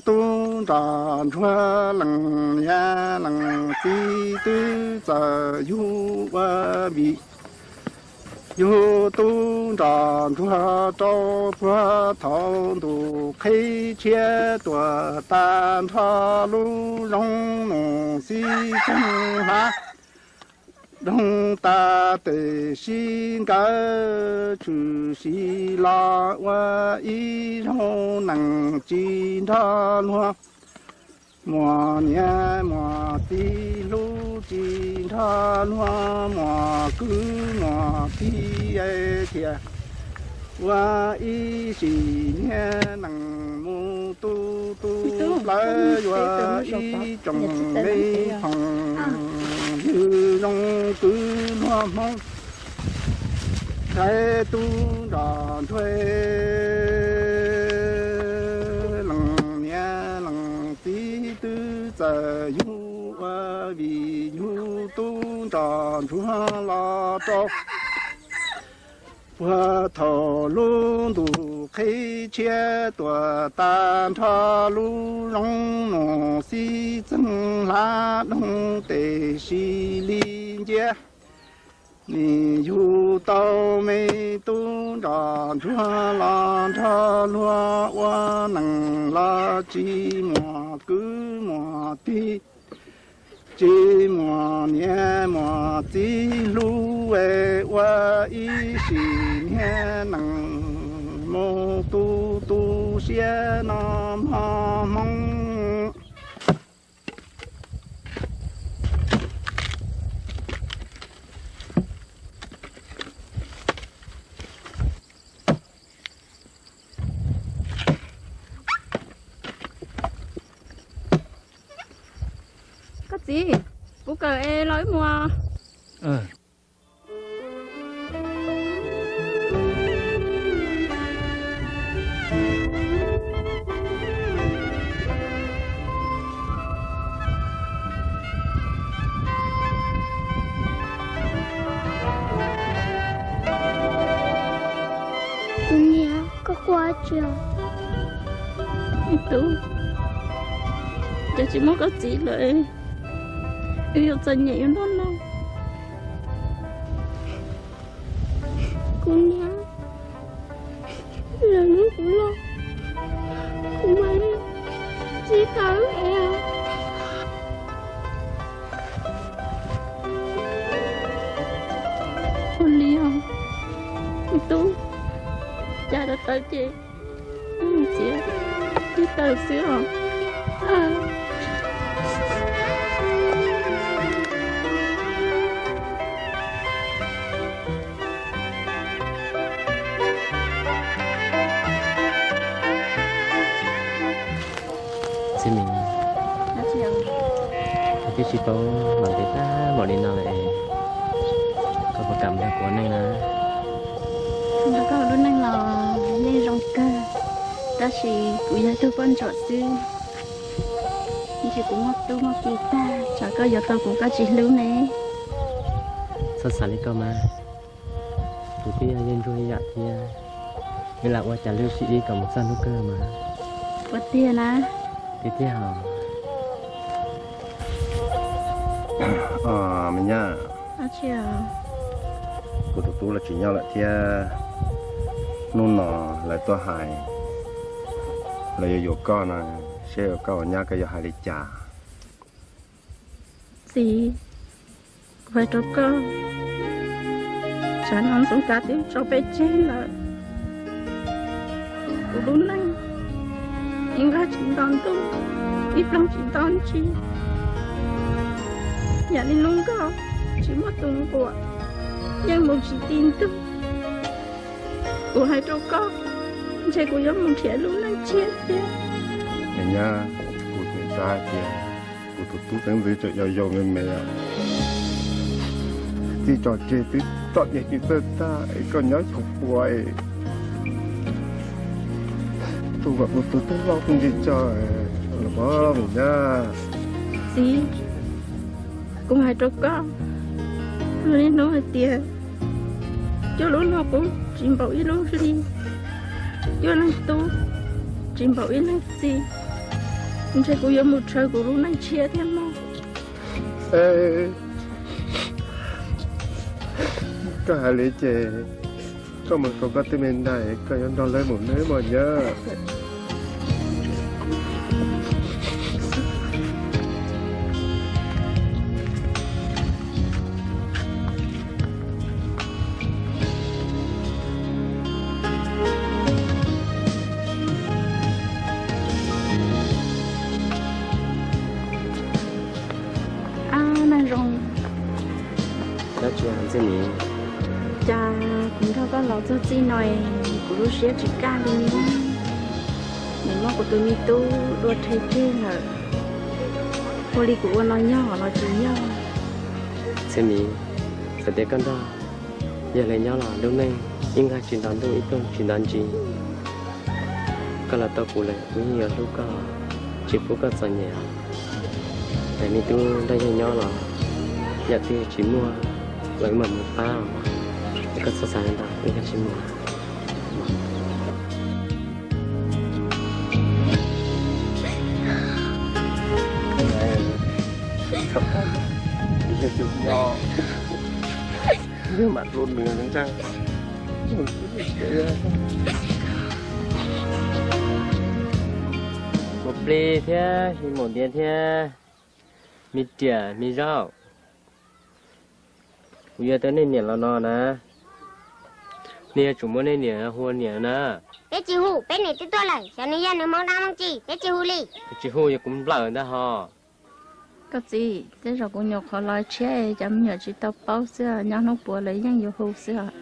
Tub nroj ntsuag leej niam leej txiv twb txawm yug ua vim yug tub nroj ntsuag rau puag thaum ntuj qhib tshiab tuaj tag nrho lub zoov nus xib txeeg hlav doog tas tes sib nkawd tshwm sim los ua ib zaug neeg tsis nrog luag muaj niam muaj txiv hlub, tsis nrog luag muaj kwv muaj tij thiab ua ib sim niag neeg mus tu tu plawv yuav ib tsoom me phoom ywg zoo kwv luag Hmoob. Ntshai tub nroj ntsuag leej niam leej txiv twb txawm yug ua vim yug tub nroj ntsuag los rau puag thaum lub ntuj qhib tshiab tuaj tag nrho lub zoov nus xib txeeg hlav doog tes sib li nciab. Nim yug tau me tub nroj ntsuag los nrog luag ua neeg los tsis muaj kwv muaj tij, tsis muaj niam muaj txiv hlub es ua ib sim niag neeg mus tu tu siab no mog Hmoob. Koj txiv, kuv kawm es los wb mus. Kuv niam, koj quaj dab tsi os? Me tub, cas tsis muaj koj txiv lawm, wb yuav txom nyem yuav noj no. Kuv niam, lawv hlub kuv los kuv mam li txib tau wb es. Ua li os, me tub, cas tau tawv ces wb mus txiav tib taws xwb os. Txiv Mim, koj twb tsis paub los ntev tag npaum li no lawm es koj puas kam nrog kuv ua neej na? Nrog koj ua lub neej los yeej zoo kawg, tab sis kuv yog tug poj ntsuam xwb, tab sis kuv muaj tub muaj ki tag, tsam koj yuav tau kuv koj tsis hlub ne. Txhob xav li koj mas, kuv twb yog yeej ntsuag ib yam thiab, wb lam ua cas lub sib ib kom mus txog hnub kawg mas. Ua tiag na? Tiag tiag os. Me nyab, kuv tus tub los tsis nyob lawm thiab, hnub no lawv tuaj hais lawv yuav yuav koj no, seb koj ua nyab koj yuav hais li cas? Txiv, kuv hais rau koj, tsam no Ntxoov Kav twb tso peb tseg lawm. Kuv lub neej ib nqag tsis nto ntuj, ib ploog tsis nto ntsis. Yam li lub nkoj tsis muaj tus nquam, yeej mus tsis ti ntug. Kuv hais rau koj, ntshe kuv yuav mus nrhiav lub neej tshiab thiab. Me nyab, kuv tseem xav hais tias kuv tus tub teev ntxwv tseem yau yau me me, txij tso tseg twb txom nyem tsis txawj tag es koj nyob xyoo pua es tu vam kuv tus tub loj pheej ntsig tso los me nyab. Txiv, kuv hais rau koj, niaj hnub hais tias cuaj lub luag qub tsis npaum ib lub hli, cuaj leeg tub tsis npaum ib leeg txiv. Ntshe kuv yuav mus tshaw kuv lub neej tshiab thiab mog. Koj hais li ces koj mus rau koj tej me ntxhais, koj yuav nrog lawv mus nawb mog nyab. Ab, Naj Zoo. Dab tsi Ntxwj Nis? Cas kuv nrog koj los txog txij no kuv lub siab tsis kaj li. Nim no kuv tus me tub dua rhe tseg lawm, ua li kuv ua no yog los tsis yog? Ntxwj Nis, txawm tias koj nrog yawg lawv nyob los lub neej ib nqag tsis nto ntuj ib nqag tsis nto ntsis. Koj los tau kuv lawm kuv yeej yuav hlub koj, tsis pub koj txom nyem. Yog me tub nrog yawg nyob los yam twg tsis muaj los wb mam mus pab os. Es koj txhob xav li ntawd, wb nkag siab mus. Mus plig thiab, mus ntiav thiab, me riam me zaub. Kuv yuav tau nej niam los no na, nej yuav tsum muab nej niam hu ua niam na. Peb tsis hu, peb niam twb tuaj lawm, xyov nws yog nws hmoov dab hmoov tsi, peb tsis hu li. Tsis hu yog kuv nplawm ntag hos. Koj txiv, tej zaum kuv nyuam qhuav los tshiab, cov me nyuam tsis tau paub xwb, nyob hnub puav lawv yeej yuav hu xwb os.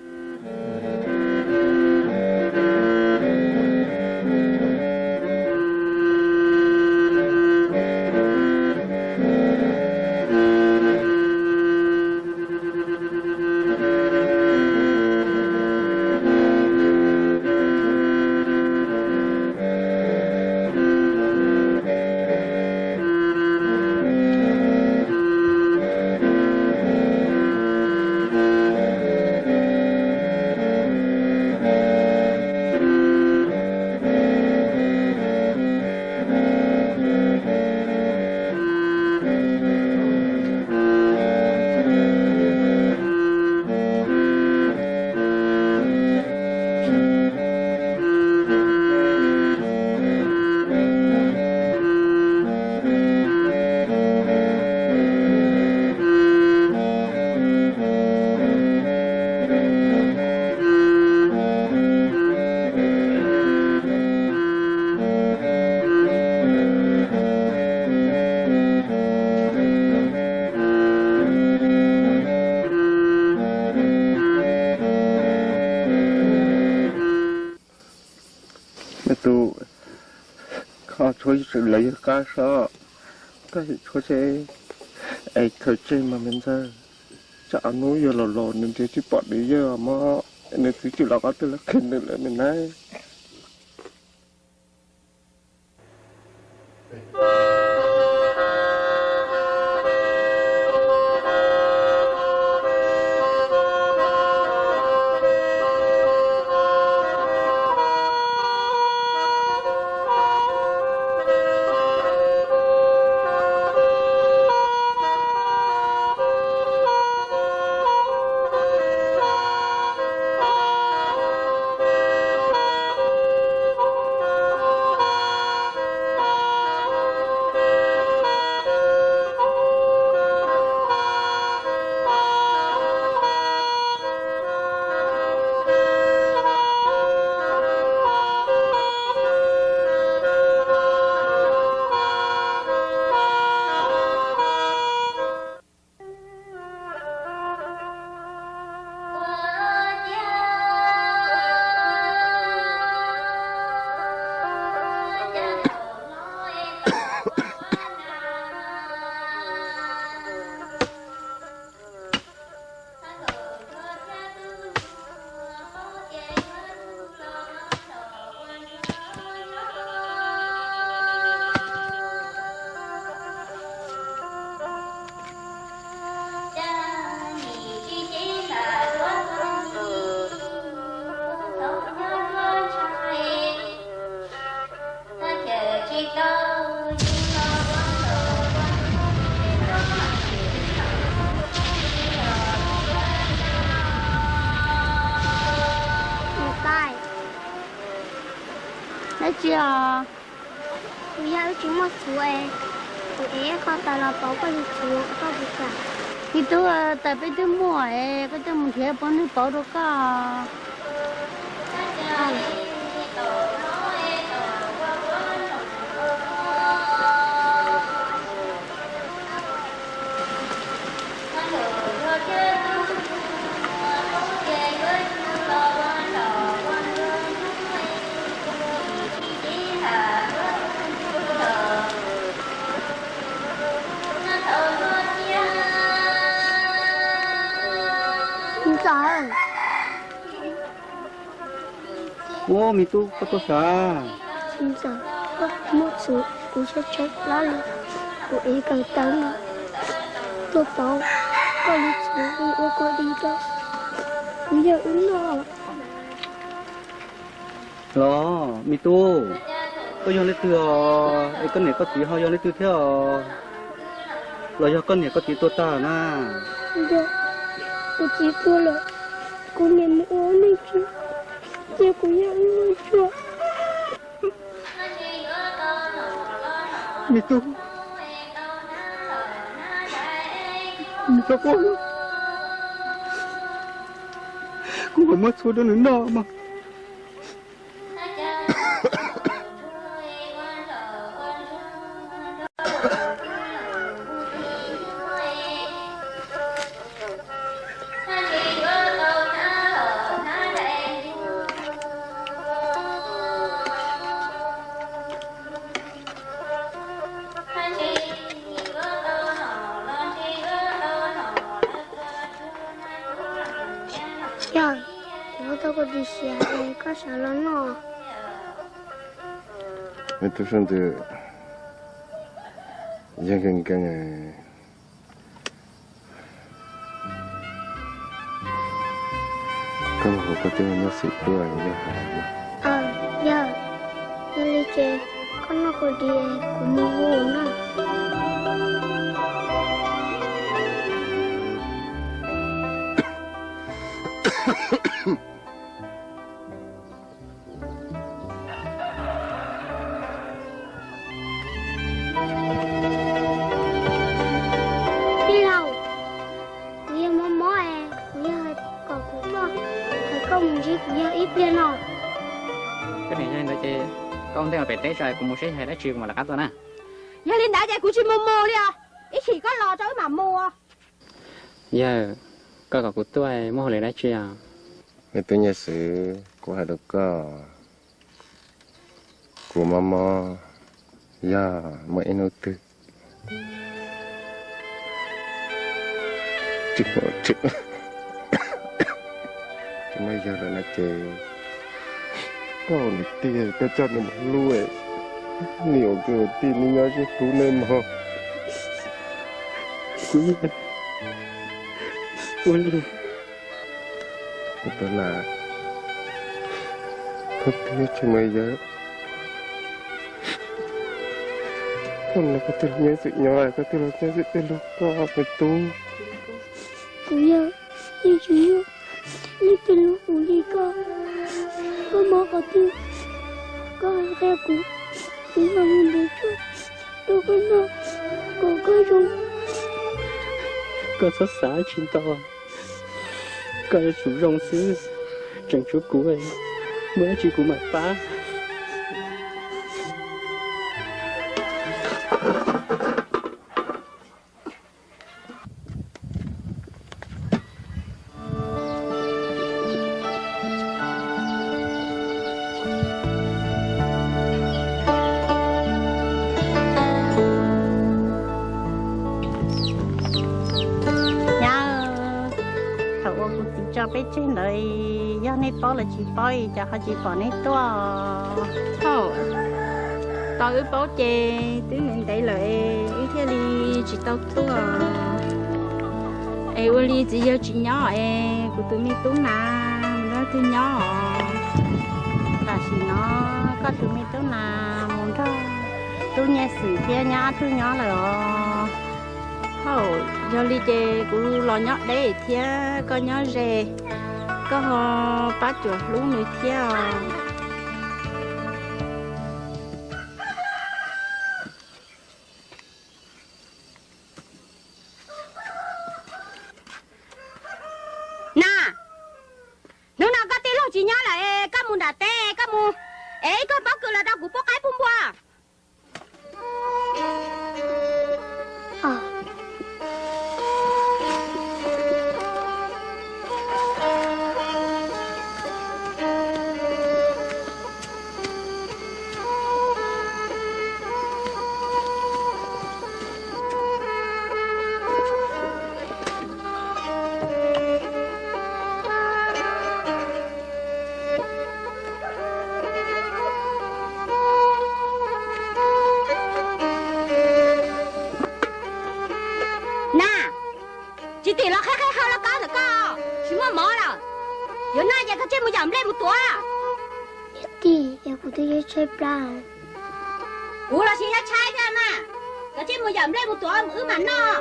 Me tub, koj tshuav lawv yawg qab soj, koj tshuav es khaws tseg mas me ntxawg. Tsam hnub yog los los nws nrhiav tsis pom nws yawg mog, nws txiv tsis los qhov twg los qhia nws lawm me na. Dab tsi os? Kuv yog wb tsis muaj txhuv es, kuv ev ib qho taws los pauv koj li txhuv koj puas kam? Me tub, taws peb twb muaj es koj coj mus nrhiav pab nws pauv rau koj. Ntxawm. Ua, me tub, koj tuaj sav? Ntxawm, koj muaj txhuv kuv tshaib tshaib plab li, kuv ev taws taws no tuaj pauv koj li txhuv ua kua dib rau kuv yawg wb noj. Los, me tub, koj yog leej twg os? Es koj niam koj txiv ho yog leej twg thiab os? Los yog koj niam koj txiv tuag tag na? Yog, kuv txiv tuag lawm, kuv niam mus ua neej tsis, ces kuv yawg wb noj tshuaj. Me tub, me tub, kuv puas muab txhuv rau nws noj mog? Yog, kuv tau koj ris xiav es koj sawv los noj. Me tub Sab Ntxwg, yog nkees nkees. Koj los hu koj tij laug Nyiaj Xwm tuaj yog hais no. Yog, yog li ces koj noj kua dib, kuv mus hu noj. Tij laug, kuv yog mob mob es kuv yog hais kom kuv tuaj, hais koj mus ntsib kuv yawg ib pliag no. Koj niam, yog li ntawd ces koj ua ntej mus pem teb tso, kuv mus saib yog dab tsi kuv mam rov qab tuaj na. Yog li ntawd ces kuv tsis mus mus li os, ib chim koj los tso wb mam mus. Yawg, koj kom kuv tuaj muaj hauj lwm dab tsi os? Me tub Nyiaj Xwm, kuv hais rau koj, kuv mob mob, yog muaj ib hnub twg tsis, tsis muaj yawg lawm no ces koj niam tij, koj coj nws mus hlub, nws ua kwv ua tij nws nyob ze hlub nej mog. Kuv ua li, kuv tuaj na, koj twb tsis muaj yawg, koj no koj twb nyob xwm nyob, koj twb los nyob xwm twb hlub koj me tub. Kuv yog, yeej tsis muaj leej twg hlub kuv li koj. Koj mob qhov twg, koj qhia kuv, kuv mam mus nrhiav tshuaj rau koj noj kom koj zoo. Koj txhob xav tsis ntau, koj yuav tsum zoo xwb, tseem tshuav kuv, muaj dab tsi kuv mam pab. Nyab, thaum uas kuv txiv tso peb tseg ntawd, yog nej paub los tsis paub, cas ho tsis pom nej tuaj. Thaum tau wb paub ces twb ntev ntev lawm, wb thiaj li tsis tau tuaj. Es ua li txiv yawg tsis nyob es kuv tus me tub na mus nrog twg nyob os? Tam sim no koj tus me tub na mus nrog tub Nyiaj Xwm thiab nyab ob tug nyob lawm os. Thaum yog li ces kuv los nyob deb thiab koj nyob ze, koj ho pab cuam hlub nws thiab os. Mus, es ib koj pob kws los rau kuv pub qaib pub npua. Na, tsis tim los qheb qheb hau los koj ntawm koj, tsis muaj mov lawm. Yuav noj ces koj tsij mus yam nplej mus tuav. Tij, es kuv twb yog tshaib plab. Kuv los sis yog tshaib thiab mas, koj tsij mus yam nplej mus tuav wb mam noj.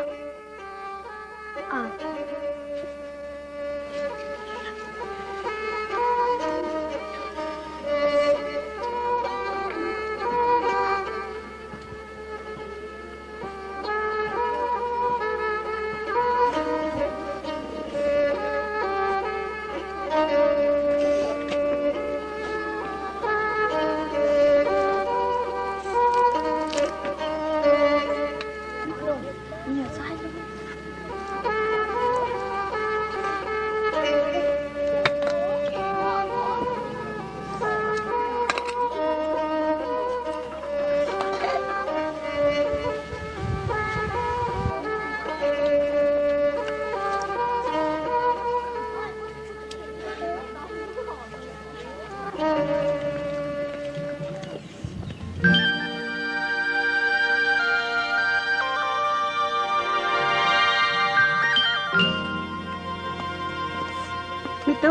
Me tub,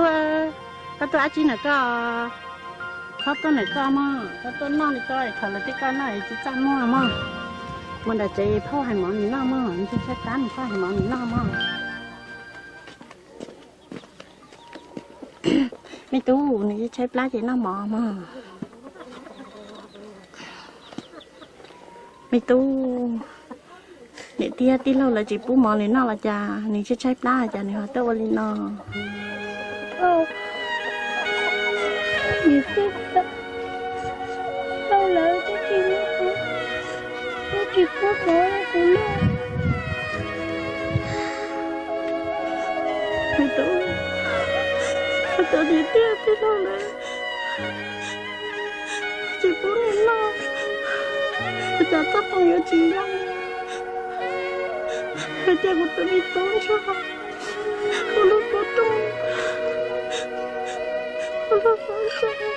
koj tuaj dab tsi na koj? Txhob tuaj na koj mog, koj tuaj noj li koj thaum lawv tib koj noj es tsis txaj muag mog. Mus nram tsev phauj hais mov nws noj mog, nws tshaib tshaib plab nws phauj hais mov nws noj mog. Me tub, nws tshaib tshaib plab ces noj mov mog. Me tub, niam tij tij laug lawv tsis pub mov nws noj los cas, nws tshaib tshaib plab los cas nws ho tuaj ua li no? Niam tij tij laug lawv twb tsis, twb tsis pub mov rau kuv noj. Me tub, koj cov niam tij tij laug lawv tsis pub nws noj, ua cas txoj hmoo yuav tsis zoo, ua cas kuv tus me tub ntsuag ua lub kub rooj, ua lub kub rooj.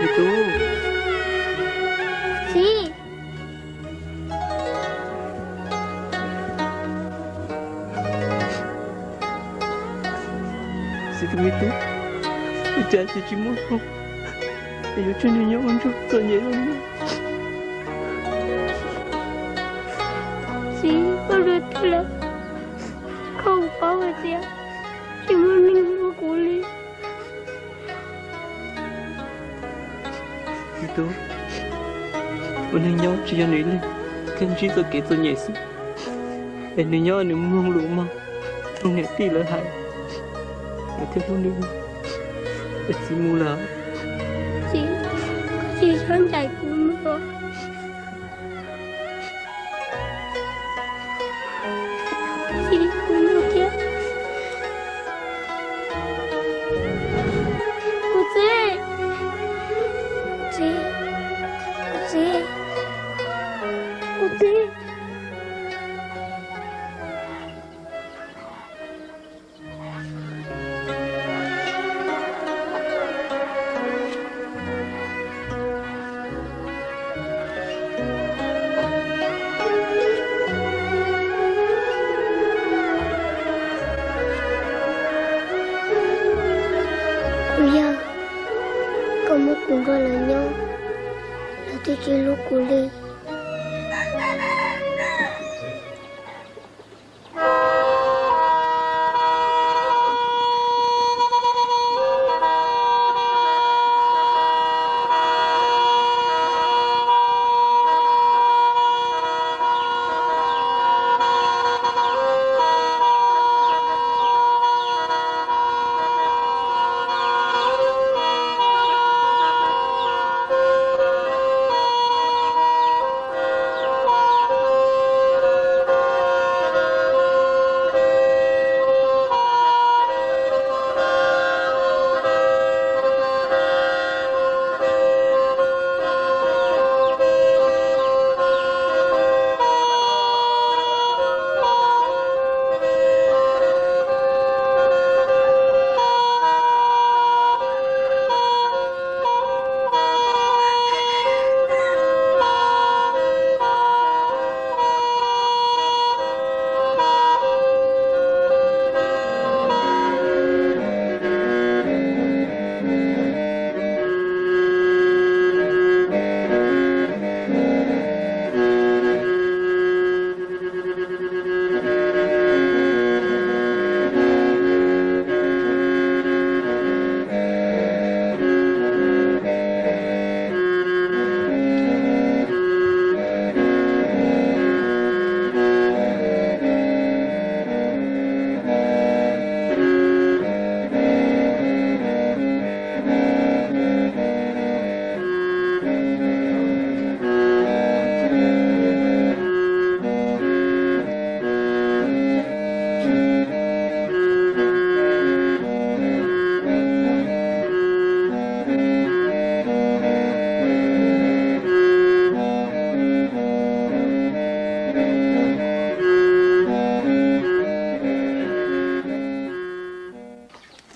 Me tub. Txiv. Txiv tus me tub, ua cas txiv tsis muaj hmoo es yuav tsum nyob ua ntsuag txom nyem li no? Txiv, koj luag twg lawm? Koj paub hais tias tsis muaj neeg hlub kuv li. Me tub, ua neeg nyob tsis yog nws ib leeg thiaj ntsib txoj kev txom nyem xwb, es nws nyob nws mloog lus mog, mloog niam tij lawv hais, nws thiaj hlub nws. Txiv mus lawm. Txiv, txiv txhob ncaim kuv mog. Txiv, kuv mus thiab. Kuv txiv, txiv, kuv txiv, kuv txiv. Kuv yawg, koj muab kuv nrog lawv nyob, lawv twb tsis hlub kuv li.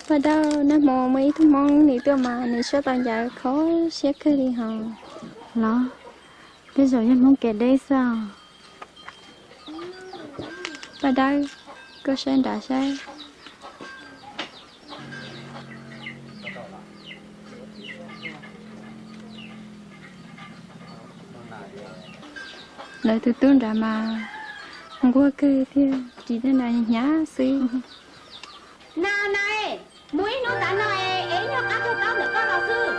Paj Dawb, nag hmo muaj ib tug Hmoob nws tuaj mas nws sab tau ncawv kho siab kawg li hos. Los, tej zaum yog Hmoob kev deb xwb os. Paj Dawb, koj saib nrad saib. Lawv tus tub nrad mas nquag kawg thiab, ris tej nra hnyav xwb. Na na, mus ib hnub tav no es ib nyuag qab tug taub ntawm koj los xwb,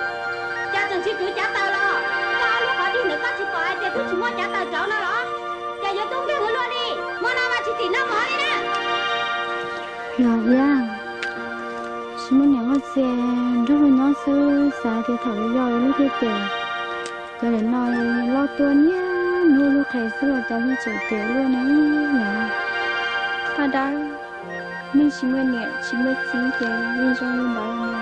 cas tseem tsis kwv cav taws los? Koj lub qhov dig ntawm koj tsis pom hais tias twb tsis muaj cav taws rauv no los? Cas yuav tub nkeeg ua luaj li, hmo no mas tsis tim noj mov li na. Yog thiab, tsis muaj niam muaj txiv nrog luag nyob xwb, xav tias thaum yau yau ib lub thiaj ces, cas nim no loj tuaj niaj hnub lub qhe xwb los cas yeej tseem tiav luaj ne yom. Paj Dawb, neeg tsis muaj niam tsis muaj txiv ces yeej zoo li ntawd mas.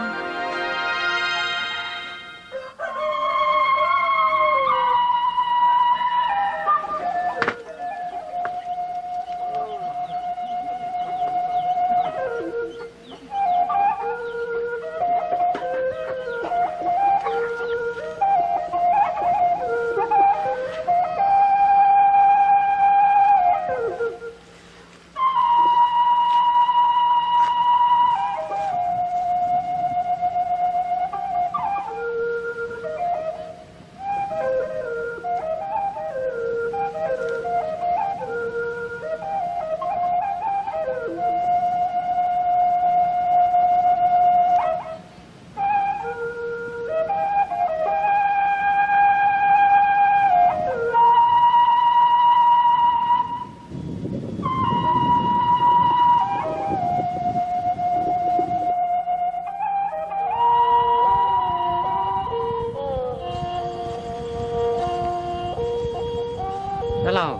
Dab laug,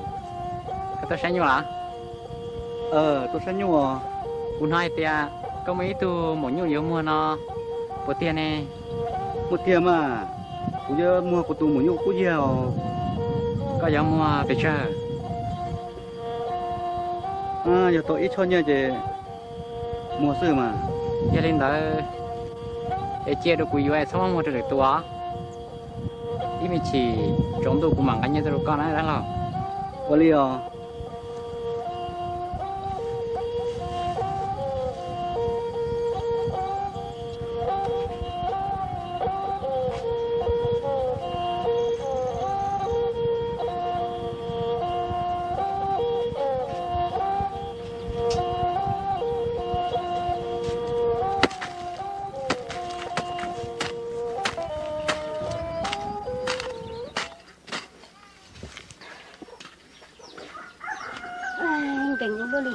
koj tuaj saib nyuj los? Tuaj saib nyuj os. Kuv hnov hais tias koj muaj ib tug maum nyuj yuav muag no, puas tiag ne? Muaj tiag mas, kuv yuav muag kuv tus maum nyuj kub yag os. Koj yuav muag pes tsawg? Yog tau ib choj nyiaj ces muag xwb mas. Yog li ntawd es cia rau kuv yuav es txhob muab muag rau lwm tus os. Ib me chim tsaus ntuj kuv mam nqa nyiaj tuaj rau koj na dab laug. Ua li os. Nkees ua luaj li.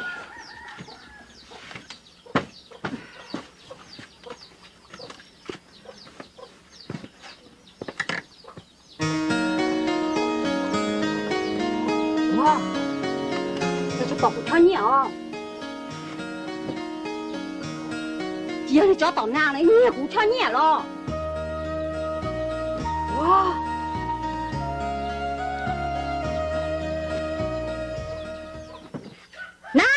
Ua, koj tsis pom kuv choj nyiaj os? Tsis yog li tsov tom nag no nyiag kuv choj nyiaj los? Ua, na,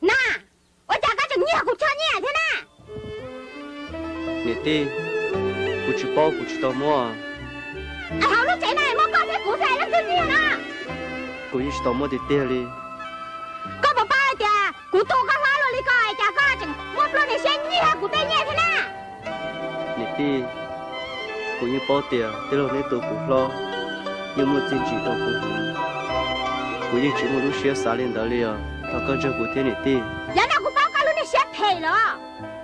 na, ua cas koj tseem nyiag kuv choj nyiaj thiab na? Niam tij, kuv tsis paub, kuv tsis tau muab. Es hauv lub tsev no muaj koj thiab kuv xwb leej twg nyiag na? Kuv yeej tsis tau muab tiag tiag li. Koj puas paub hais tias kuv tu koj hlob luaj li ko es cas koj tseem muaj pluaj niam siab nyiag kuv tej nyiaj thiab na? Niam tij, kuv yeej paub tias tij laug neb tu kuv hlob, yeej muaj txiaj ntsig rau kuv heev. Kuv yeej tsis muaj lub siab xav li ntawd li os, thov koj ntsog kuv thiab niam tij. Yav no kuv paub koj lub niag siab phem los,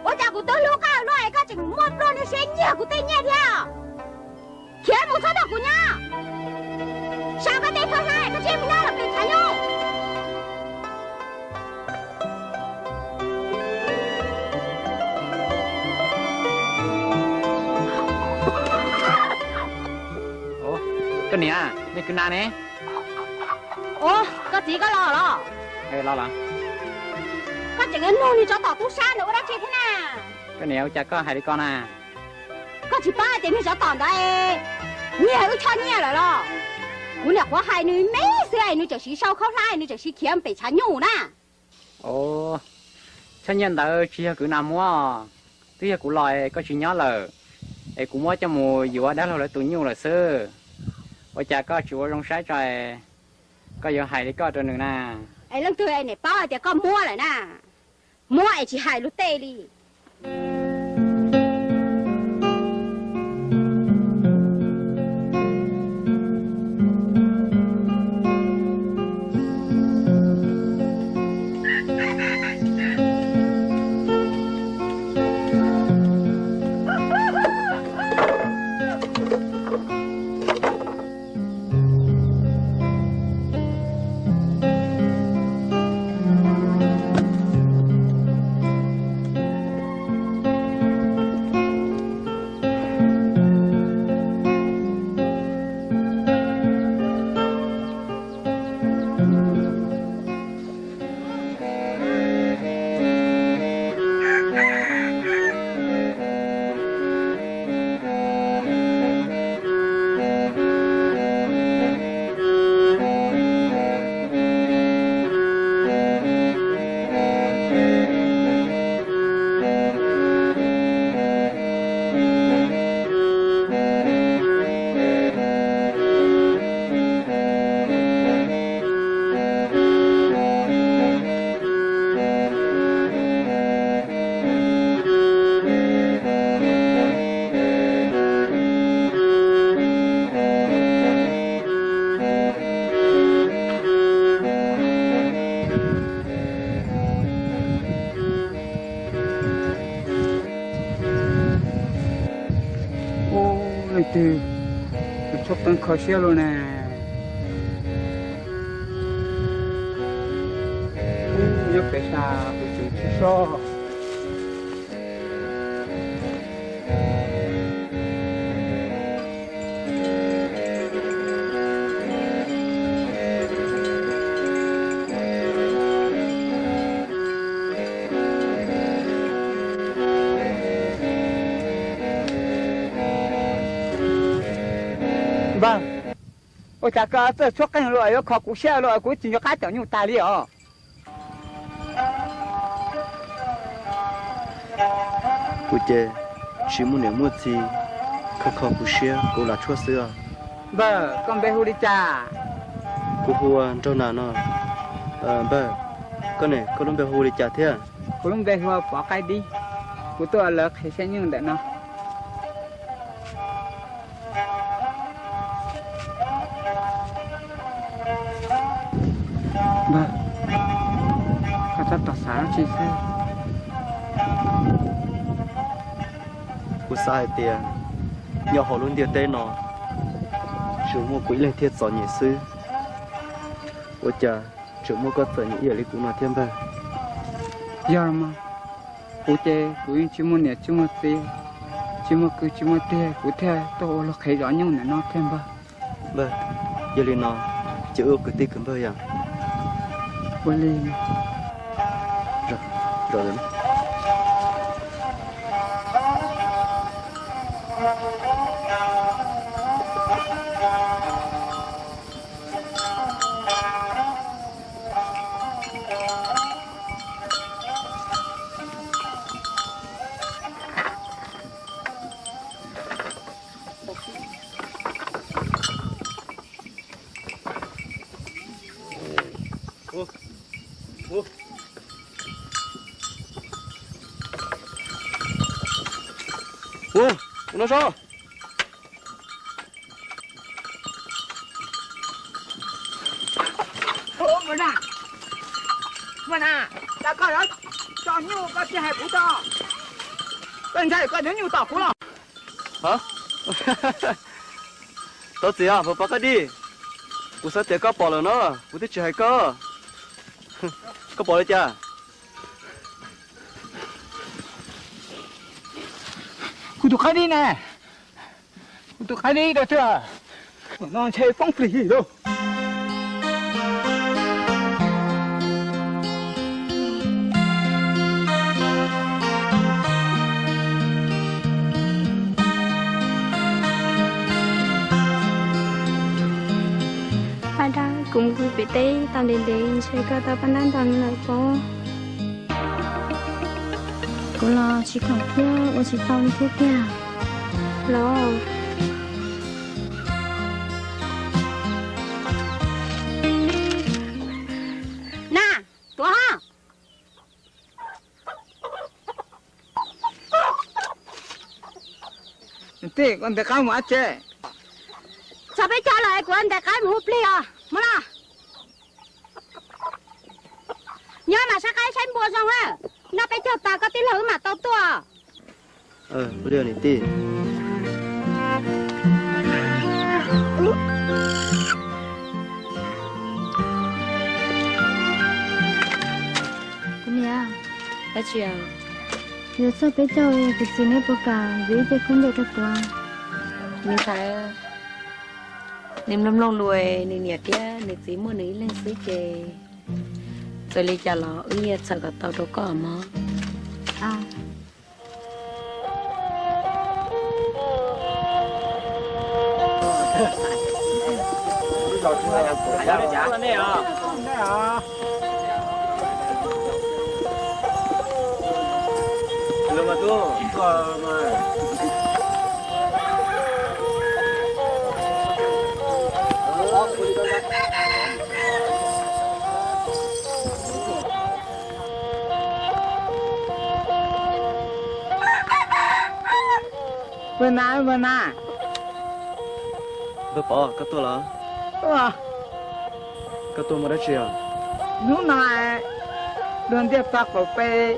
ua cas kuv twb hlub koj luaj es koj tseem muaj pluaj niag siab nyiag kuv tej nyiaj thiab? Khiav mus txhob nrog kuv nyob. Sau koj tej khaub hlab koj tsij mus nyob lawm pem tshav nyuj. Koj niam, nej kwv na ne? Ua, koj txiv koj los los? Los los. Koj tseem yuav nug niag tsov tom tub sab ntawd ua dab tsi thiab na? Koj niam, ua cas koj hais li ko na? Koj tsis paub hais tias niag tsov tom ntawd nyiag wb choj nyiaj lawm los? Kuv niam qhuav hais nws me xwb es nws tseem siv sau khaub hlab, nws tseem siv khiav pem tshav nyuj na. Ua, Txhiaj nyiaj ntawd tsis yog kwv Nas muab, twb yog kuv los es koj tsis nyob lawm, es kuv muab coj mus yuav dab laug lawv tus nyuj lawm xwb. Ua cas koj tsis ua zoo saib tso, koj yuav hais li koj rau nws na? Es leej twg es niam paub hais tias koj muab lawm na? Muab es tsis hais luag tej li. Ub, leej twg tus tshuab qeej kho siab luaj ne? Ub, nyob pem sab tus tseem tsis soj. Npawg, ua cas koj txawj tshuab qeej luaj, yuav kho kuv siab luaj, kuv tsis nco qab cov nyuj tag li os. Kuv ces tsis muaj niam muaj txiv, kho kho kuv siab kuv lam tshuab xwb os. Npawg, koj npe hu li cas? Kuv hu ua Nraug Nas no. Npawg, koj ne, koj lub npe hu li cas thiab? Kuv lub npe hu ua Pov Qaib Dib. Kuv tuaj lawv qhia siab nyuj ntawm no. Npawg, koj tab tom xav dab tsi xwb? Kuv xav hais tias nyob hauv lub ntiaj teb no tsuas muaj kuv ib leeg thiaj txom nyem xwb. Ua cas tseem muaj koj txom nyem ib yam li kuv no thiab npawg? Yog los mas, kuv ces kuv yeej tsis muaj niam tsis muaj txiv, tsis muaj kwv tsis muaj tij, kuv thiaj tuaj ua luag qhev zov nyuj ntawm no thiab npawg. Npawg, yog li no ces wb ua kwv tij kwv npawg yom? Ua li. Ua, ua no so. Ua na, ua na, cas koj yuav tso nyuj koj tsis hais kuv tso? Koj ntshai koj nyob nyuj tom kuv los? Tov txim os, Pov Qaib Dib. Kuv xav tias koj pom lawm no, kuv thiaj tsis hais koj. Koj pom li cas? Kuv tus qaib dib ne, kuv tus qaib dib dab tsi no ntshe foob plig lauj. Paj Dab, kuv mus pem teb tau ntev ntev ntshe koj tau paj ntab nto lawm pob. Kuv los tsis khoom thiab ua tsis tau li thiab tiag. Los. Na, tuav ho. Tij, koj ntes qaib mus dab tsi? Txog peb caug lawm, kuv ntes qaib mus hu plig os. Mus los. Nyob mas saib qaib saib npua zoo na. Noj peb caug tas koj tij laug wb mam tau tuaj. Niam tij. Kuv niam, dab tsi? Yuav txog peb caug, kuv txiv neb puas kam yuav ib ce khaub ncaws rau kuv? Me ntxhais, nws mloog mloog lus, nws niam thiab nws txiv muaj nws ib leeg xwb ces txawm li cas los wb yeej txhawm kom tau rau koj mog. Npawg Nas, npawg Nas. Npawg Pov, koj tuaj los? Koj tuaj muaj dab tsi os? Hnub no luag ntiaj teb qaum peb,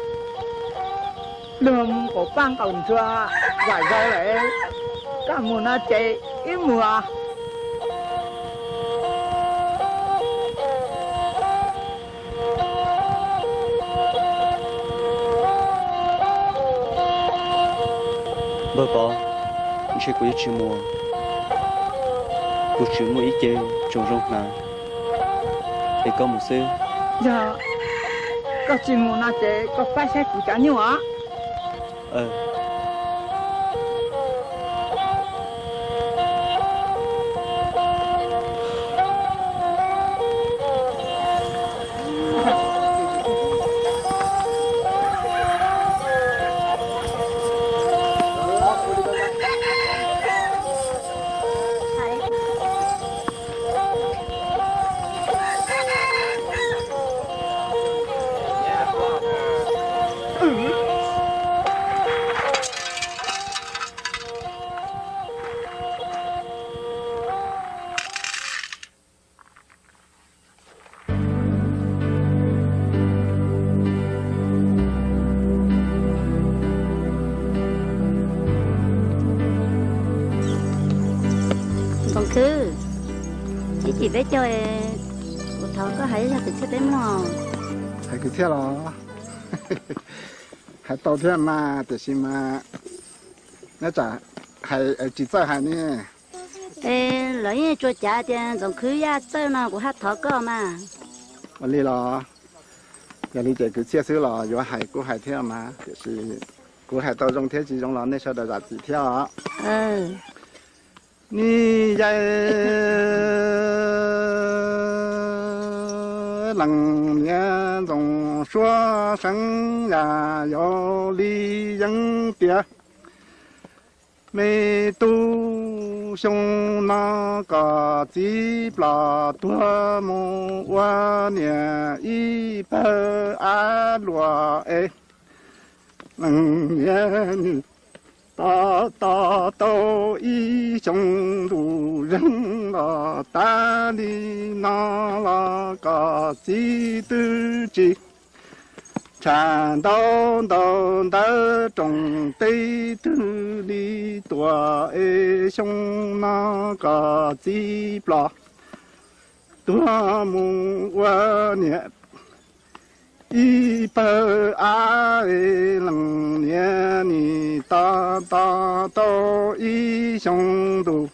luag mus qaum paj qaum ntsuag zom zaws lawm, koj mus no ces wb mus os. Npawg Pov, ntshe kuv yuav tsis mus, kuv tseem muaj ib ce tsoom zoo hnav, es koj mus xwb. Yog koj tsis mus no ces koj pab saib kuv cov nyuj os. Ntxoov Khwb, ib chim peb caug, kuv thov koj hais ib zag kwv txhiaj peb mloog. Hais kwv txhiaj los? Hais tau thiab mas, tiam sis mas nyob tsam hais tsis txawj hais ne. Es lawv yeej tsuas cav tias Ntxoov Khwb Yaj txawj no, kuv haj thov koj mas. Ua li los? Yog li ces kwv txhiaj xwb los yuav hais kuj hais thiab mas, tiam sis kuv hais tau zoo thiab tsis zoo los nej sawv daws zam txim thiab os. Ni yai leej niam Ntxoov Suav seev yam yau li yeeb tias, me tub, xyoo no koj txiv ploj tuag mus ua niam ib pawg av luam es, leej niam nws tos tos tau ib xyoo ntuj zeeg los tas li no los koj txiv twb tsis tshaj ntau ntau ntawv rooj teb twg li tuaj es xyoo no koj txiv ploj tuag mus ua niam ib pawg av es, leej niam nws tos tos tau ib xyoo ntuj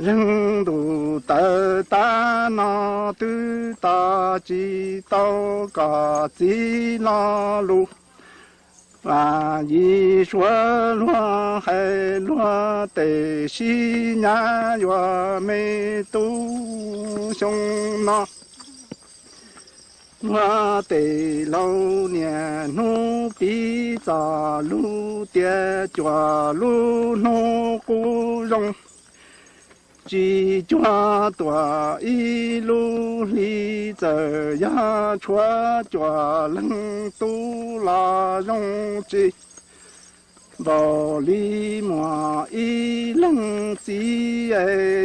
zeeg ntuj tawm tas no twb tos tsis tau koj txiv lo lus. Yim suav luag hais luag tej sib nyab yuav me tub xyoo no. Muab tes laus niaj hnub piv txoj lus tias cuaj lub hnub qub zoo, tsis cuag tuaj ib lub hli. Txawm yog tshuav cuaj leeg tub los zoo tsis npaum li muaj ib leeg txiv.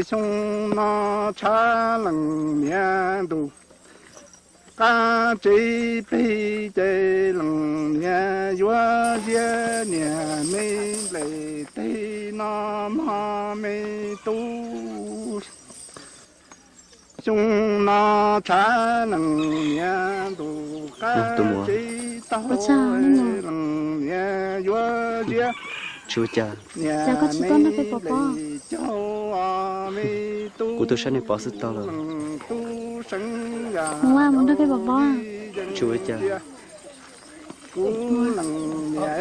Xyoo no tshav leej niam ntuj qab tsev plig ces leej niam yuav ziab niam me nplej teg no mog me tub. Xyoo no tshav leej niam ntuj qab tsev taug leej niam yuav ziab niam me nplej caug me tub. Kuv tu sab nej pov xwb tau lawm. Tub seev yam tsis ua cas. Kuv leej niam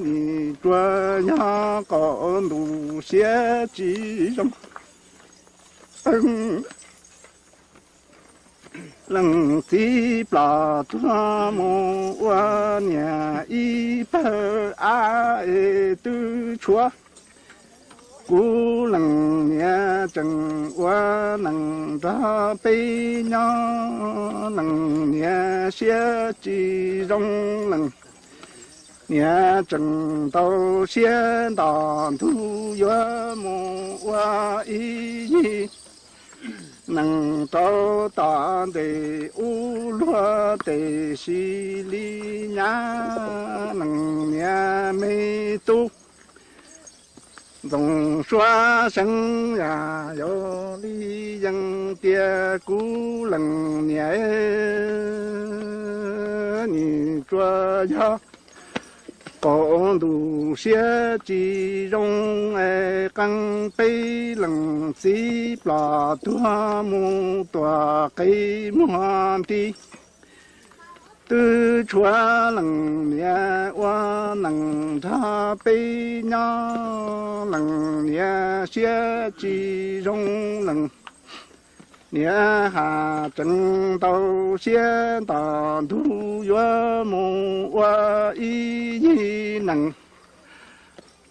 nim tsuas yog qaum ntuj siab tsis zoo. Leej txiv ploj tuag mus ua niam ib pawg av es twb tshuav kuv leej niam tseem ua neej nrog peb nyob. Leej niam siab tsis zoo, leej niam tseem ntau siab nto ntug yuav mus ua ib yig neeg rau tom ntej ub luag. Tiam sis li nyab leej niam me tub Ntxoov Suav Seev yam yau li yees tias kuv leej niam nim tsuas yog qaum ntuj siab tsis zoo es qee peb leej txiv ploj tuag mus tuam qe muag nti. Twb tshuav leej niam ua neej nrog peb nyob, leej niam siab tsis zoo, leej niam has tsees ntau siab nto ntug yuav mus ua ib yig neeg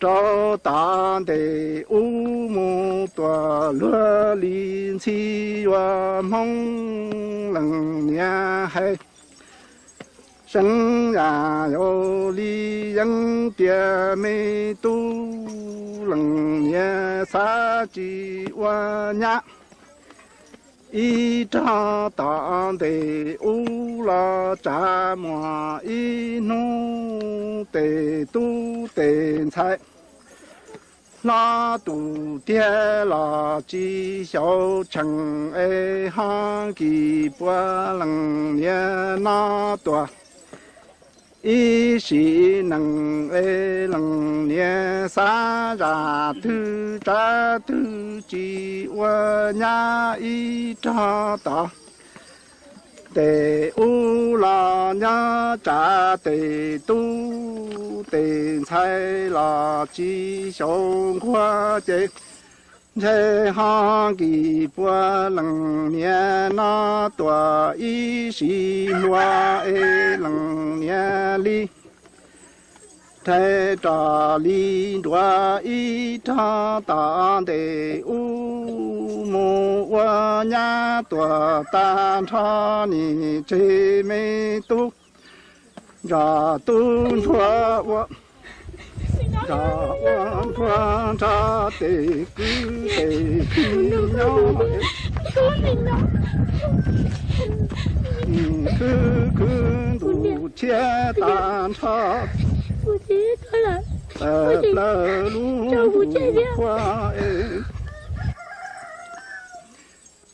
rau tom ntej ub mus tuam luag li ntxhi yuav Hmoob. Leej niam hais Seev yam yau li yees tias me tub, leej niam xav tsis ua nyab ib rog tom ntej ub los tsam muaj ib hnub tes tub tes ntxhais hlob tus tiag los tsis xyaum tsheej es ho nkig pua leej niam no tuaj. Ib sim neej es leej niam xav zam twg tsav twg tsis ua nyab ib rog tom tes ub los nyob tsam tes tub tes ntxhais los tsis xyaum nquag ces ntshe ho nkig pua leej niam no tuaj ib sim hluas es leej niam li rhais rov li nruab ib rog tom ntej ub mus ua nyab tuaj tag nrho nim tseg me tub nrog tub ntsuag ua, nrog ua ntsuag nrog tes kwv tes tij nyob. Khwv khwv ntuj tshiab tag nrho tawm plaws lub qhua es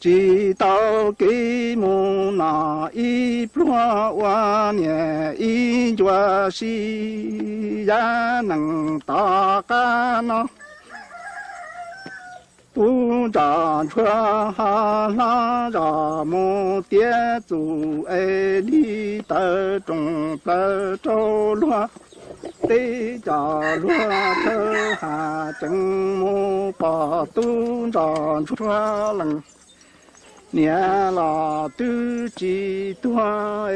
tsis tau kev mus no ib pluag ua niam ib ncua si. Yam neeg tom qab no tub nrog ntsuag ho hlob zos mus tiav txuj es li tawm rooj plaws rau luag teb, cov luag thawj has tsees mus pom tub nrog ntsuag leej Niam los twb tsis tuag,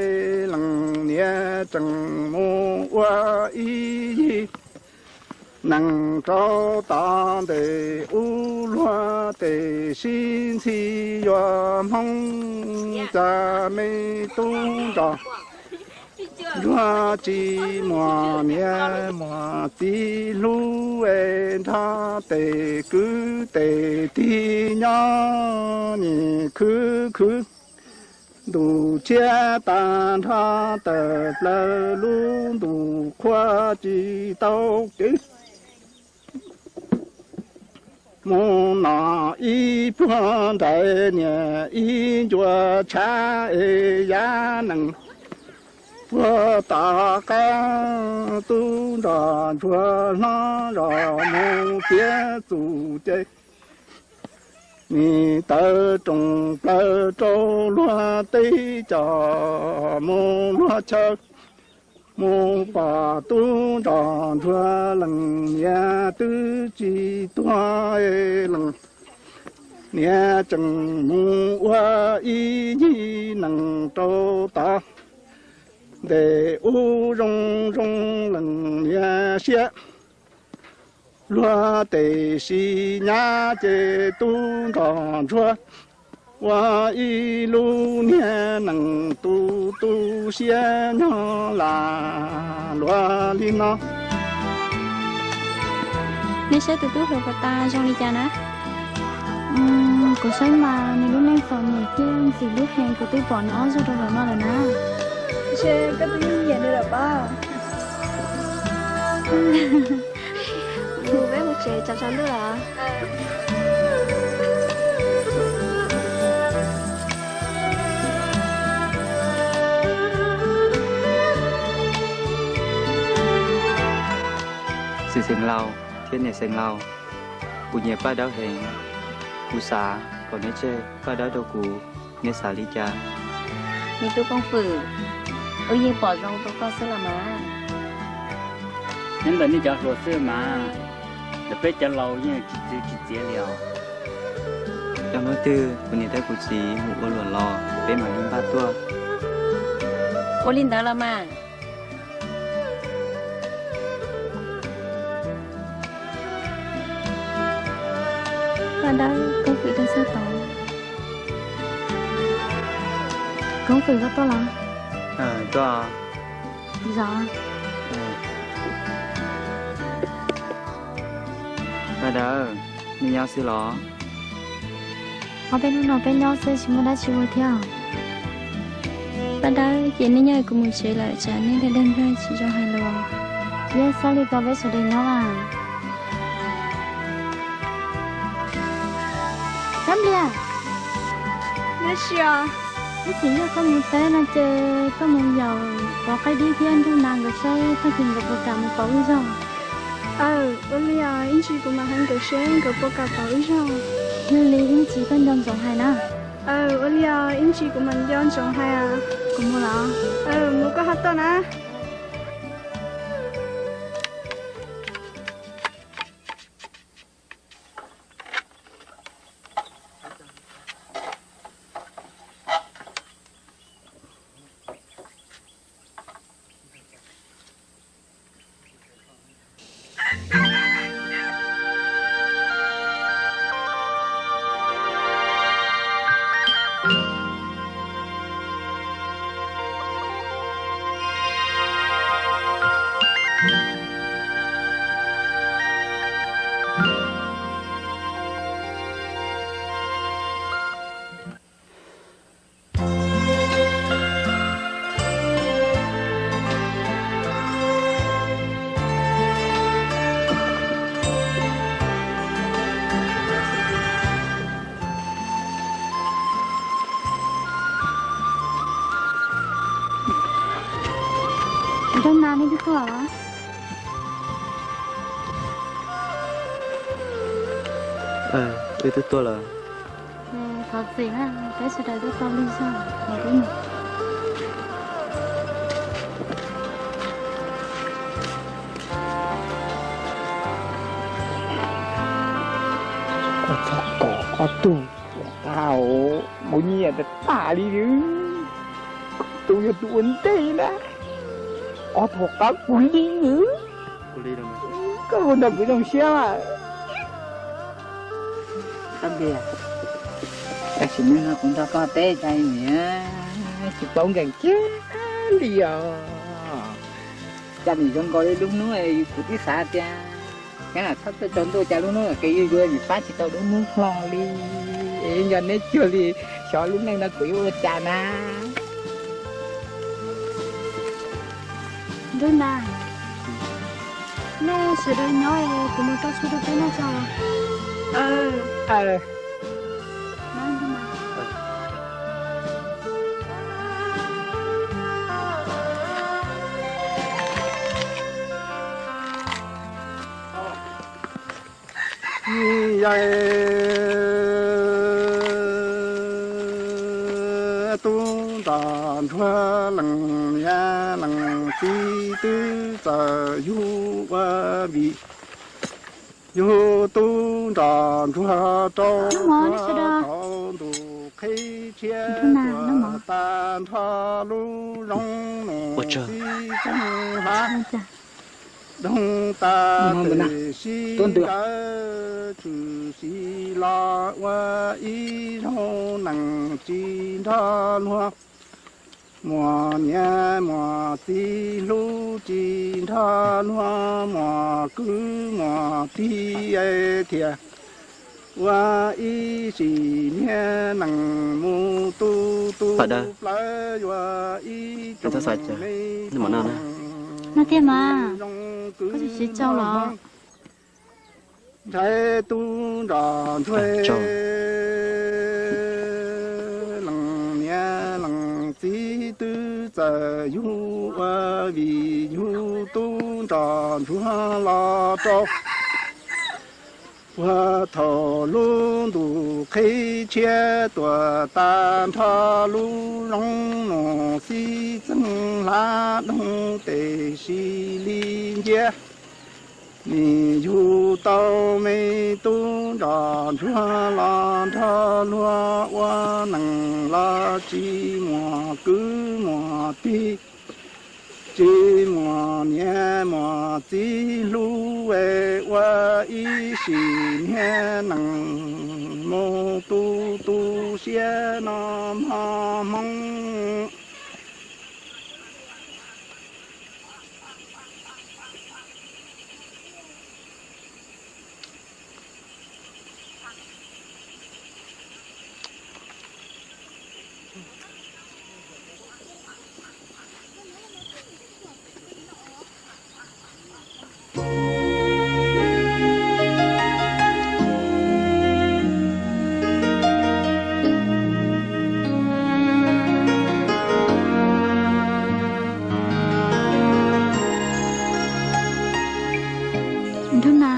leej niam tseem mus ua ib yig nees rau tod. Ntawm ub luag tes sib ntxhi yuav Hmoob, cas me tub nrog ntsuag tsis muaj niam muaj txiv hlub, es nrog tes kwv tes tij nyob nim khwv khwv. Ntuj tshiab tag nrho tawm plaws, lub ntuj qhua tsis tau kev. Mus noj ib pluag nraim, niam ib ncua tshav, es yav nees puag tom qab. Tub nrog ntsuag hlob zos mus txiav txuj ces, nim tawm rooj plaws rau luag teb, coj mus luag chaw. Mus pom tub nrog ntsuag, leej niam twb tsis tuag, leej niam tseem mus ua ib yig nees rau tod. Ntawm ub zoo zoo leej niam siab, luag tes sib nyab ces tub nrog ntsuag ua ib lub niag nees tu tu siab nyob lam luag li no. Nej saib tus tub hluas puas tas zoo li cas na? Kuv saib mas nws lub neej txom nyem thiab ntxim hlub heev, kuv twb pom nws ob zaug rau zaum no lawm na. Ntshe koj twb yeej nyiam nws lawm pob. Mus peb mus tsev tsaus tsaus ntuj lawm. Txiv xeev laus thiab niam xeev laus, kuv nyiam Paj Dawb heev. Kuv xav kom neb tseg Paj Dawb rau kuv, neb xav li cas? Me tub Koob Fwm, wb yeej pom zoo rau koj xwb los mas. Nyob ntawm nej cov hluas xwb mas, ntawm peb cov laus yeej tsis txwv tsis txiav li os. Yog hnub twg kuv niam thiab kuv txiv mus ua luam los peb mam li npaj tuaj. Ua li ntawd los mas. Paj Dawb, Koob Fwm tuaj xwb tod. Koob Fwm, koj tuaj los? Tuaj. Zos. Paj Dawb, nej nyob xwb los? Ob peb hnub no peb nyob xwb tsis muaj dab tsi ua thiab. Paj Dawb, ces nej nyob kuv mus tsev lawm tsam nej dag dag nplog tsis zoo hais lus. Yog xav li ko peb sawv daws nyob mas. Rab Npliag, ib chim yog koj mus teb no ces koj mus yaum pov qaib dib thiab nrug nas nkawd saib tag kis nkawd puas kam mus pauv wb zog. Aw, ua li os, ib ntsis kuv mam hais nkawd seb nkawd puas kam pauv wb zog. Yog li ib ntsis koj nco ntsoov hais na. Aw, ua li os, ib ntsis kuv mam nco ntsoov hais. Kuv mus lawm. Aw, mus koj ho tuaj na. Rab Nas, nej twb tuaj los? Wb twb tuaj lawm. Thov txim na, peb sawv daws tuaj tau lig zog, los peb mus. Koj txhob kom ob tug ua qab, mus Nyiam tas tas li, tus yog tus ua ntej na, ob tug qab kuv li. Koj ua nrog kuv zoo siab mas. Tam sim no kuv nrog koj teb cai niam, tsis paub nkees kiag li os. Cas nim zoo nkaus li lub hnub kuv twb xav tias, kav lam txhob tuaj tsaus ntuj, cas lub hnub qis yuag yuag nim pab tsis tau lub hnub hlo li. Es yog neb cuag li xyov lub neej no kuv yuav ua cas na. Nrog na, nej sawv daws nyob es kuv mus rau txhua rau peb noj tso. Yawg tub nrog ntsuag leej niam leej txiv twb txawm yug ua vim yug tub nrog ntsuag rau thaum ntuj qhib tshiab tuag tag nrho lub zoo nus txij txeeg hlav doog tas tes sib nkawd tshwm sim los ua ib zaug neej tsis nrog luag muam niam muam txiv hlub, tsis nrog luag muam kwv muam tij thiab ua ib sim niag neej mus tu tu plawv yuav ib tsoom me tub zoo kwv muaj hmoo. Ntshai tub nrog ntsuag leej niam leej txiv twb txawm yug ua vim yug tub nrog ntsuag los rau puag thaum lub ntuj qhib tshiab tuag tag nrho lub zoo nus txij txeeg hlav doog tes sib li nciab. Nim yug tau me tub nrog ntsuag los nrog luag ua neej los tsis muaj kwv muaj tij, tsis muaj niam muaj txiv hlub es ua ib sim niag neej mus tu tu siab no mog hmoob. Nrog na,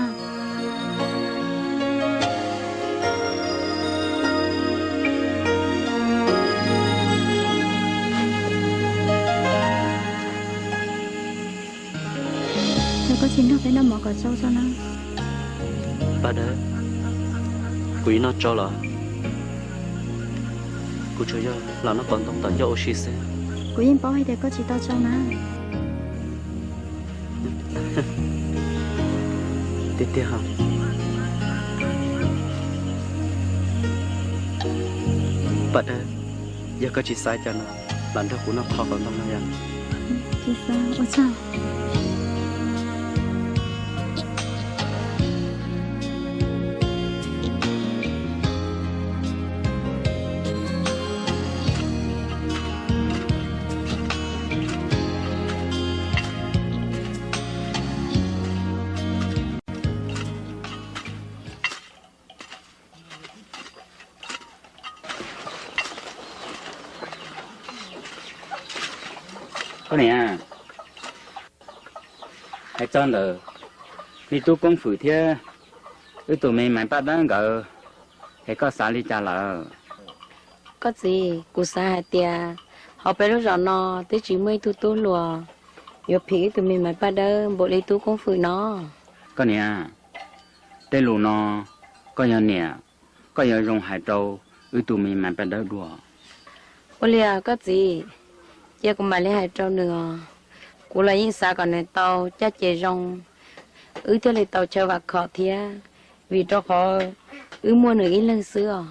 yog koj tsis nrog peb noj mov kom tsau tso na. Paj Dawb, kuv yeej noj tsau los, kuv tsuas yog los noj qos ntoo tom ncauj ua si xwb. Kuv yeej paub hais tias koj tsis tau tsau na. Tiag tiag os. Paj Dawb, yog koj tsis xav cas no, los nrog kuv noj qhov qos ntoo no yom. Tsis xav, ua tsaug. Koj niam, hais txog ntawm me tub Koob Fwm thiab wb tus me Maiv Paj Dawb nkawd, es koj xav li cas lawm? Koj txiv, kuv xav hais tias hauv peb lub zos no twb tsis muaj ib tug tub hluas yuav phim wb tus me Maiv Paj Dawb npaum li tub Koob Fwm no. Koj niam, tej lus no koj yog niam, koj yuav zoo hais rau wb tus me mas paj dawb dua. Ua li koj txiv, cia kuv mam li hais rau nws os. Kuv los yeej xav kom nws tau caj ces zoo, wb thiaj li tau chaw vam khom thiab, vim rau qhov wb muaj nws ib leeg xwb os.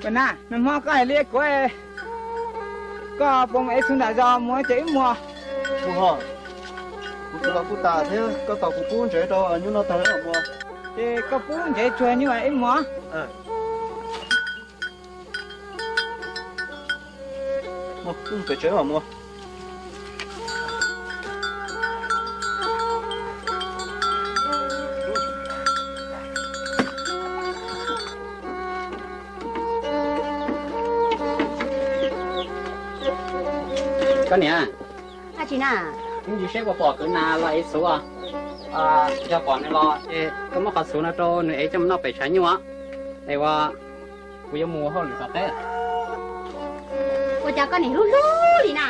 Ua na, nag hmo koj hais li kuv, koj puas mus ev txhuv nram zos mus ces wb mus. Mus ho, kuv txhuv los kuj tas thiab, koj tos kuv pub ntsev rau nyuj noj tag mam mus. Ces koj pub ntsev tsuag nyuj wb mus. Pem tsev mam mus. Koj niam, ntsis seb puas pom kwv Nas los ev txhuv. Yog pom nws los ces koj muab qhov txhuv no rau nws ev coj mus noj pem tshav nyuj es ua kuv yuav mus ua hauj lwm tom teb. Ua cas koj niam hlub hlub li na,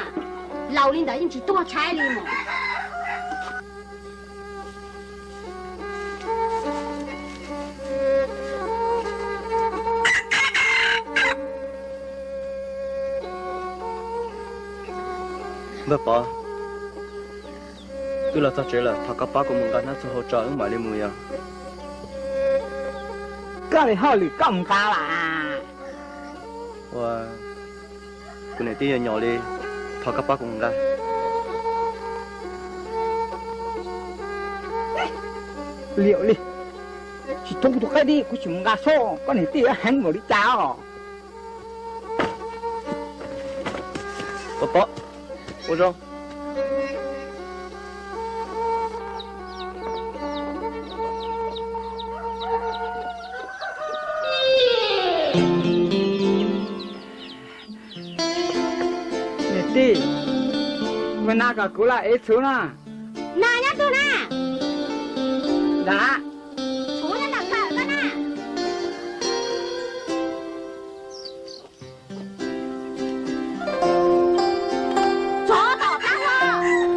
laus li ntawd yeej tsis tuag tshaib li mus. Npawg Pov, wb los txog tsev lawm, thov koj pab kuv mus nqa hnab txhuv hauv tso wb mam li mus yom. Koj li hauj lwm koj mus nqa las. Ua, kuv niam tij nyuam nyuam li, thov koj pab kuv mus nqa. Liam li, tsis thoob kuv tus qaib dib, kuv tsis mus nqa soj, koj niam tij heev npaum li cas os. Pov, ua zoo. Niam tij, ua Nas kom kuv los ev txhuv no. Nas nyob twg na? Nram. Txhuv nyob nram kawm koj na. Tsov tom qab no,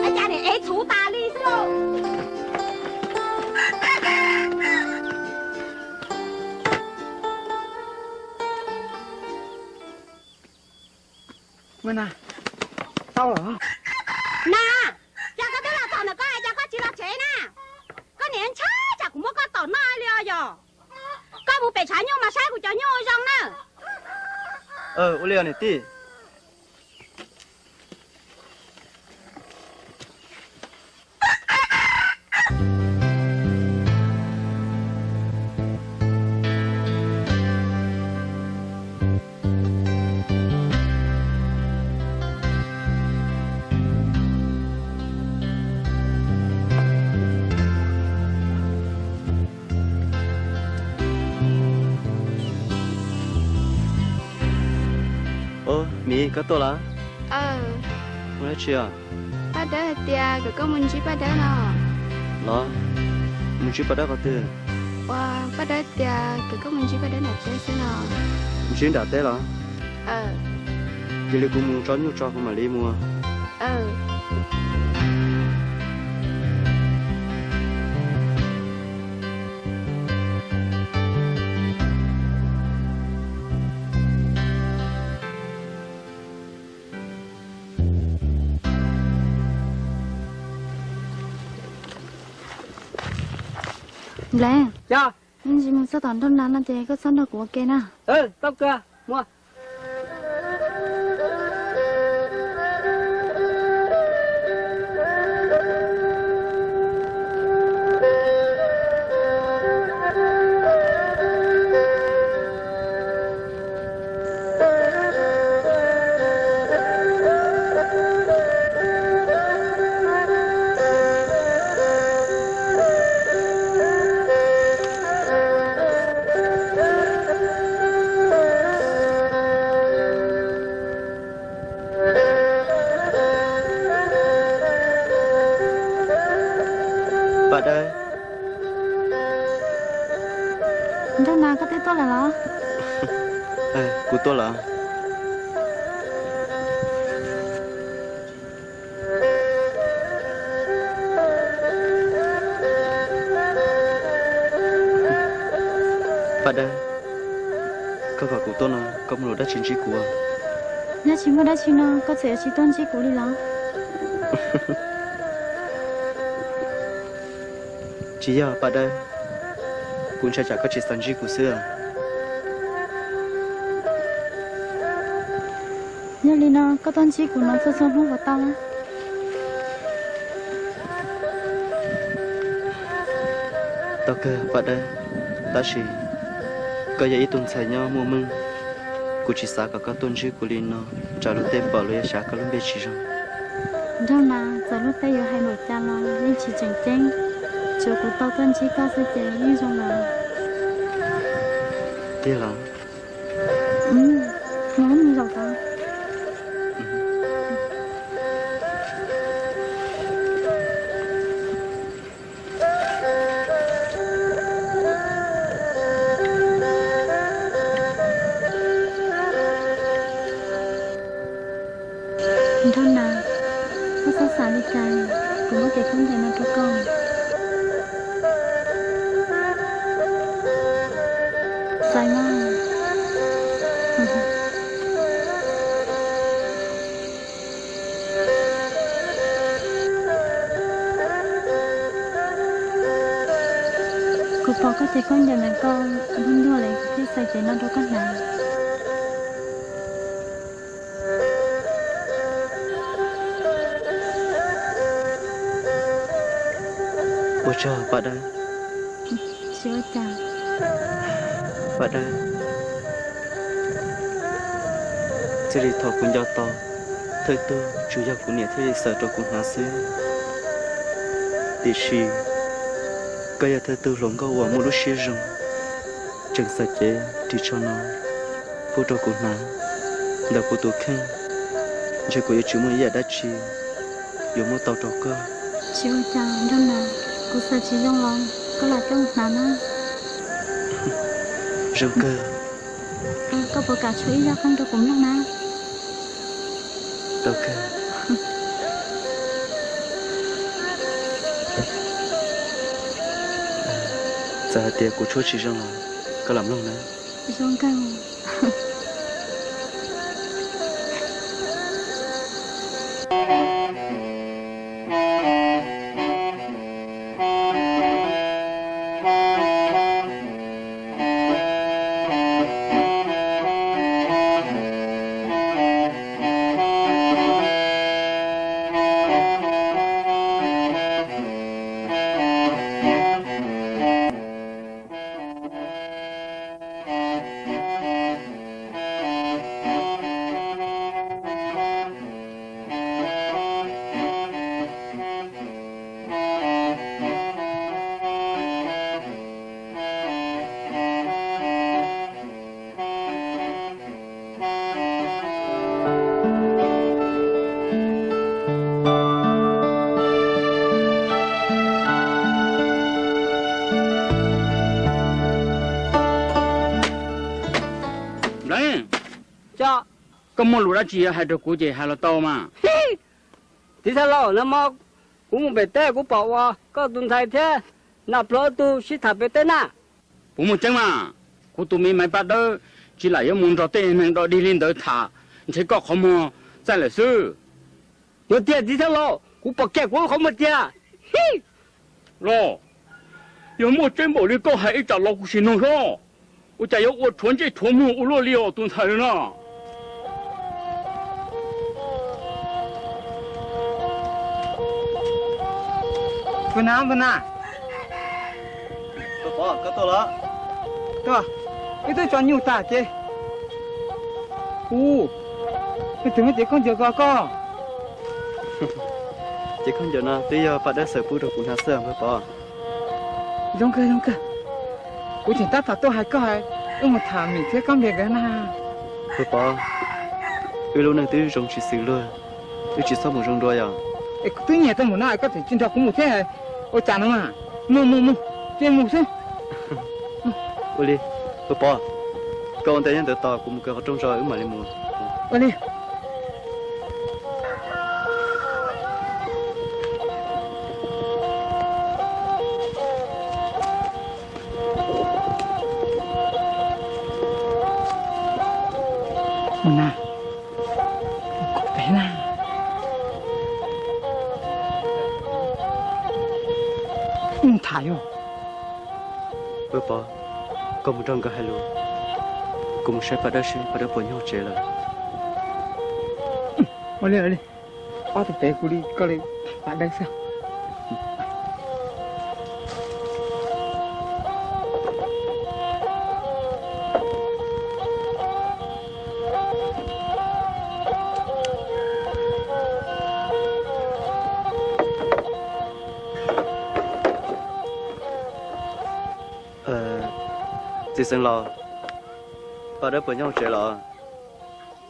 ua cas niam ev txhuv tas li xwb. Ua na, tau los. Na, cas koj twb los txog ntawm koj es cas koj tsis los tsev na? Koj niam ntshai tsam kuv muab koj tom noj li os yog. Koj mus pem tshav nyuj mas saib kuv cov nyuj ua zoo na. Ua li os niam tij. Ub, Mim, koj tuaj los? Ua dab tsi os? Paj Dawb hais tias kom koj mus ntsib Paj Dawb no. Los? Mus ntsib Paj Dawb qhov twg? Ua, Paj Dawb tias kom koj mus ntsib Paj Dawb nram teb xwb no. Ntsib nram teb los? Cia li kuv mus tso nyuj tso kuv mam li mus. Nplev, ntsis mus txog tom nroog Nas no ces koj txhob nrog kuv ua ke na. Tau kawg, muaj. Tuaj lawm los? Kuv tuaj lawm. Paj Dawb, koj kom kuv tuaj no koj muaj lus dab tsi ntsib kuv? Yog tsis muaj dab tsi no koj txawm yuav tsis tuaj ntsib kuv li los? Tsis yog Paj Dawb, kuv ntshai tsam koj tsis xav ntsib kuv xwb. Yog li no koj tuaj ntsib kuv no txhua txhua hnub puas tau? Tau kawg Paj Dawb, tab sis koj yog ib tug ntxhais nyob muaj meej, kuv tsis xav kom koj tuaj ntsib kuv li no, tsam luag tej pom luag yuav xav koj lub npe tsis zoo. Nraug Nas, txawm luag tej yuav hais npaum cas los yeej tsis tseem ceeb, tsuav kuv tau tuaj ntsib koj xwb ces yeej zoo lawm. Tiag los? Mus zaum tod. Nraug Nas, koj txhob xav li cas, kuv muab kev khaub ncaws no rau koj. Xaiv mas. Kuv pom koj cev khaub ncaws ntawm koj ntuag ntuag lawm kuv thiaj xaiv cev no rau koj hnav. Ua tsaug Paj Dawb. Tsis ua cas. Paj Dawb, txij li thaum kuv nco tau, thawj tug tsuas yog kuv niam thiaj li xaws rau kuv hnav xwb. Tiam sis koj yog thawj tug hluas nkauj uas muaj lub siab zoo, tseem xaws cev ris tsho no pub rau kuv hnav ntawm kuv tus kheej, ntshe kuv yuav tsis muaj ib yam dab tsi yuav muab tau rau koj. Tsis ua cas Nraug Nas, kuv xaws tsis zoo los koj lam coj hnav na. Zoo kawg. Koj puas kam tshuab ib zaj qeej rau kuv mloog na? Tau kawg. Txawm hais tias kuv tshuab tsis zoo los koj lam mloog na. Zoo kawg. Nplev, koj muaj lus dab tsi hais rau kuv ces hais los tau mas. Txiv Xeev Laus, nag hmo kuv mus pem teb kuv pom uas koj tus ntxhais thiab Nas Pluag ob tug sib tham pem teb na. Puas muaj tseeb mas? Kuv tus me Maiv Paj Dawb tsis lam yuav mus nrog tej neeg dog dig li ntawd tham, ntshe koj qhov muag txaij lawm xwb. Yog tiag txiv Xeev Laus, kuv pom kiag kuv lub qhov muag tiag. Los, yog muaj tseeb npaum li koj hais ib tsam los kuv sim nug hlob, ua cas yuav ua rhuav ntsej rhuav muag ua luaj li os tus ntxhais na. Npawg Nas, npawg Nas. Pov, koj tuaj los? Tuaj, wb twb tso nyuj tag ces. Ub, leej twg muab cev khaub ncaws ko koj? Cev khaub ncaws no twb yog Paj Dawb xaws pub rau kuv hnav xwb npawg Pov. Zoo kawg, zoo kawg. Kuv tseem tab tom tuaj hais koj, wb mus tham Mim thiab Kab Npias nkawd na. Npawg Pov, wb lub neej twb zoo tsis xws luag, wb tsis txhob mus zoo dua yom. Es kuv twb nyiam tau mus no koj tseem tsis nrog kuv mus thiab, ua cas no mas. Mus mus mus, cia mus xwb. Ua li. Pov Pov, koj ua ntej nyob ntawd tos kuv mus kawg qhov rooj tso wb mam li mus. Ua li. Mus na, mus kom pem na. Mus tham yog. Pov Pov, koj mus nrog nkawd hais lus, kuv mus saib Paj Dawb seb Paj Dawb puas nyob hauv tsev lawm. Ua li, ua li. Ob tug pem kuv li koj li, Paj Dawb xwb. Txiv xeev laus, Paj Dawb puas nyob hauv tsev los?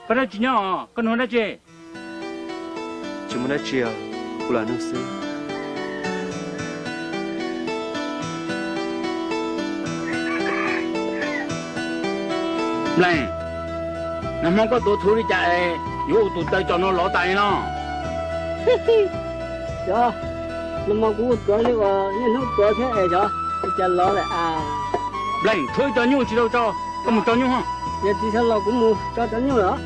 Paj Dawb tsis nyob, koj nug dab tsi? Tsis muaj dab tsi os, kuv lam nug xwb. Nplees, nag hmo koj tuav thuv li cas es yuav ua tus taw cos no lov tas li no? Xyov, nag hmo kuv ua tuav li uas niaj hnub tuav thiab es xyov ua cas lov lawm as. Nplees, tshuav ib co nyuj tsis tau tso, koj mus tso nyuj ho. Yog txiv xeev laus kuv mus tso cov nyuj lawm.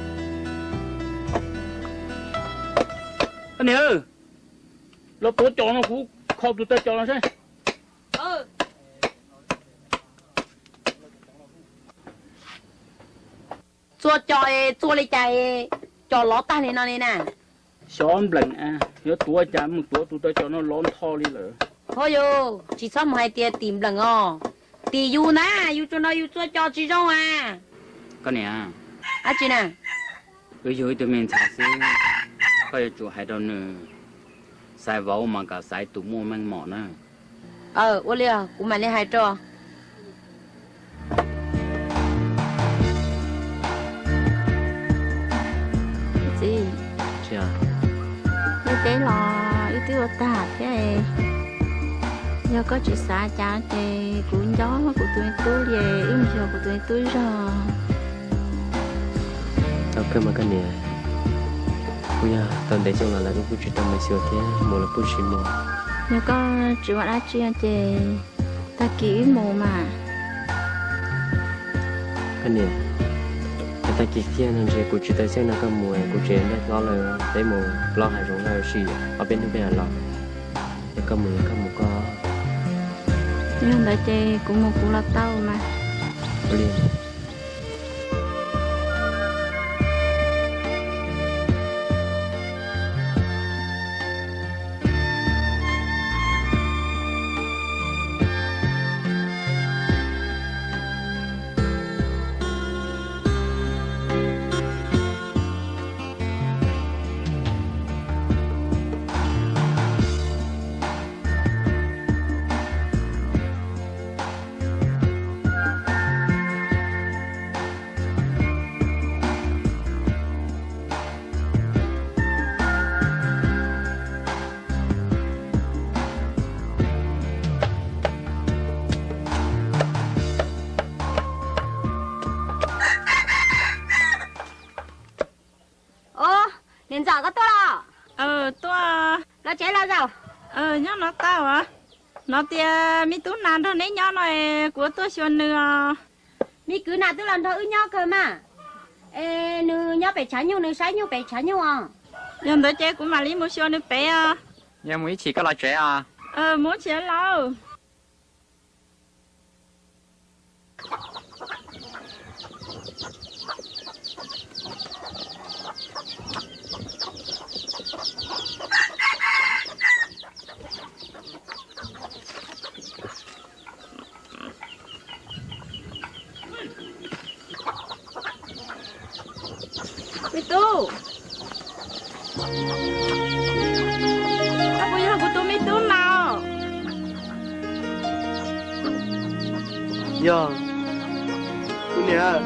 Koj niam, los tuav cos no kuv kho tus taw cos no seb. Txua cos, txua li cas cos lov tag li no li na? Xyov Nplees, yuav tuav cas mus tuav tus taw cos no lov ntho li lawm. Ho yus tsis txhob mus hais tias tim Nplees os, tim yus na, yus tsuas no yus txua cos tsis zoo as. Koj niam, dab tsi na? Wb yug ib tug me ntxhais xwb, koj yuav tsum hais rau nws, xaiv vauv mas kom xaiv tus muaj meej mom na. Aw, ua li os, kuv mam li hais rau. Txiv, wb teb los wb twb ua tag thiab, yog koj tsis xav cas ces kuv nco kuv tus me tub li, wb mus xyuas kuv tus me tub zog. Tau kawg mas koj niam, kuv yog tau ntev xyoo los lawv kuj tsis tau mus xyuas thiab, mus los kuj tsis mus. Yog koj tsis ua dab tsi ces tag kis wb mus mas. Koj niam, yog tag kis tiag no ntshe kuv tsis tau xyeej nrog koj mus, kuv tseem nrog hlob lawv peb mus plaub hav zoov lawm sim ob peb hnub peb mam los. Yog koj mus, yog koj mus koj. Yog ntawd ces kuv mus kuv los tau mas. Ua li. Os, niam ntxawm koj tuaj los? Tuaj. Los tsev los zaum? Nyob no tau as. Hnov tias me tub nas nrog neb nyob no es kuv tuaj xyuas nws os. Me kwv nas twb los nrog wb nyob kawg mas. Es nws nyob pem tshav nyuj, nws saib nyuj pem tshav nyuj os. Yog ntawd ces kuv mam li mus xyuas nws pem os. Yog mus ib chim koj los tsev os. Mus ib chim lauj. Me tub, koj puas yog kuv tus me tub na? Yog, kuv niam,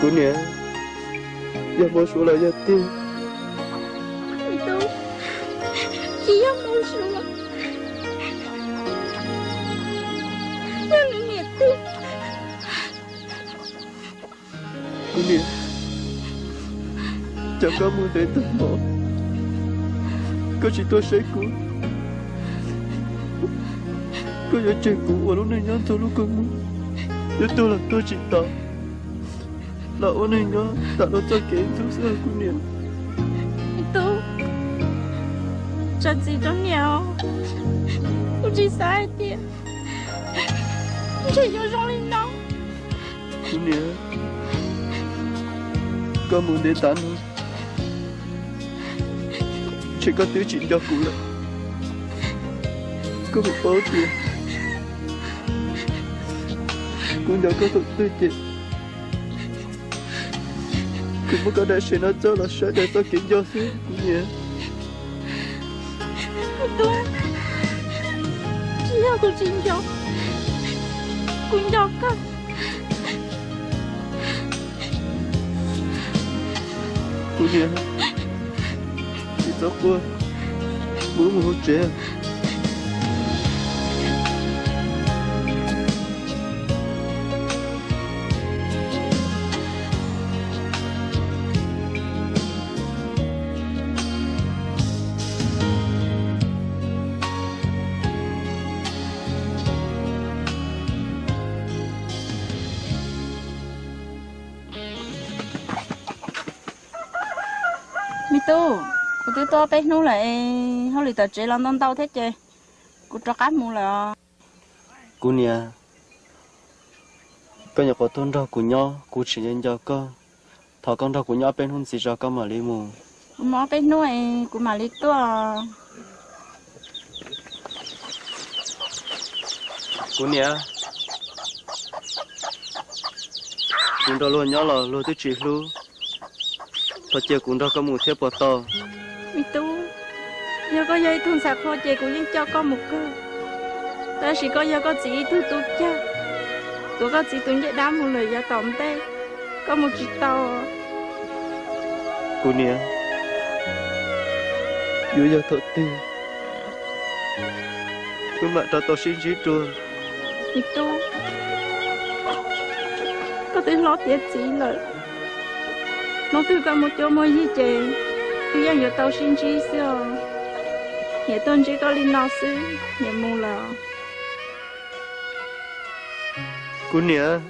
kuv niam, yog Mus Suav los yog tiag? Me tub, tsis yog Mus Suav. Niam, cas koj mus ntev tag npaum, koj tsis tuaj saib kuv? Koj yuav tseg kuv ua lub neej nyob ntxuag lub kua muag, yuav tuag los tuag tsis tau, los ua neej nyob tawm rau txoj kev ntxub xwb os kuv niam. Me tub, tso txim rau niam os. Kuv tsis xav hais tias ntshe yuav zoo li no. Kuv niam, koj mus ntev tas no, ntshe koj twb tsis nco kuv lawm. Koj puas paub tias kuv nco koj thaum twg ces kuv muab koj daim sev no txawb los saib raws txoj kev nco xwb kuv niam. Me tub, tsis yog kuv tsis nco, kuv nco koj. Kuv niam, tsis txhob quaj, mus wb mus hauv tsev. Me tub, kuv twb tuaj peb hnub lawm es hauj lwm tom tsev los ntau ntau thiab ces kuv rov qab mus lawm os. Kuv niam, koj nyuam qhuav tuaj nrog kuv nyob, kuv tseem nco nco koj. Thov koj nrog kuv nyob ob peb hnub ntxiv tso koj mam li mus. Kuv mus ob peb hnub es kuv mam li tuaj. Kuv niam, kuv nrog luag nyob los luag twb tsis hlub, thov cia kuv nrog koj mus thiab puas tau? Me tub, yog koj yog ib tug ntxhais qhua ces kuv yeej coj koj mus kawg, tab sis koj yog koj txiv ib tug tub cag, tuav koj txiv tus ncej dab mus lawm yav tom ntej, koj mus tsis tau. Kuv niam, yuav yog thaum twg wb mam rov tau sib ntsib dua? Me tub, koj twb hlob tiav txiv lawm, hnub twg koj muaj cuab muaj yig ces wb yeej yuav tau sib ntsib xwb os. Niam tuaj ntsib koj li no xwb, niam mus lawm os. Kuv niam.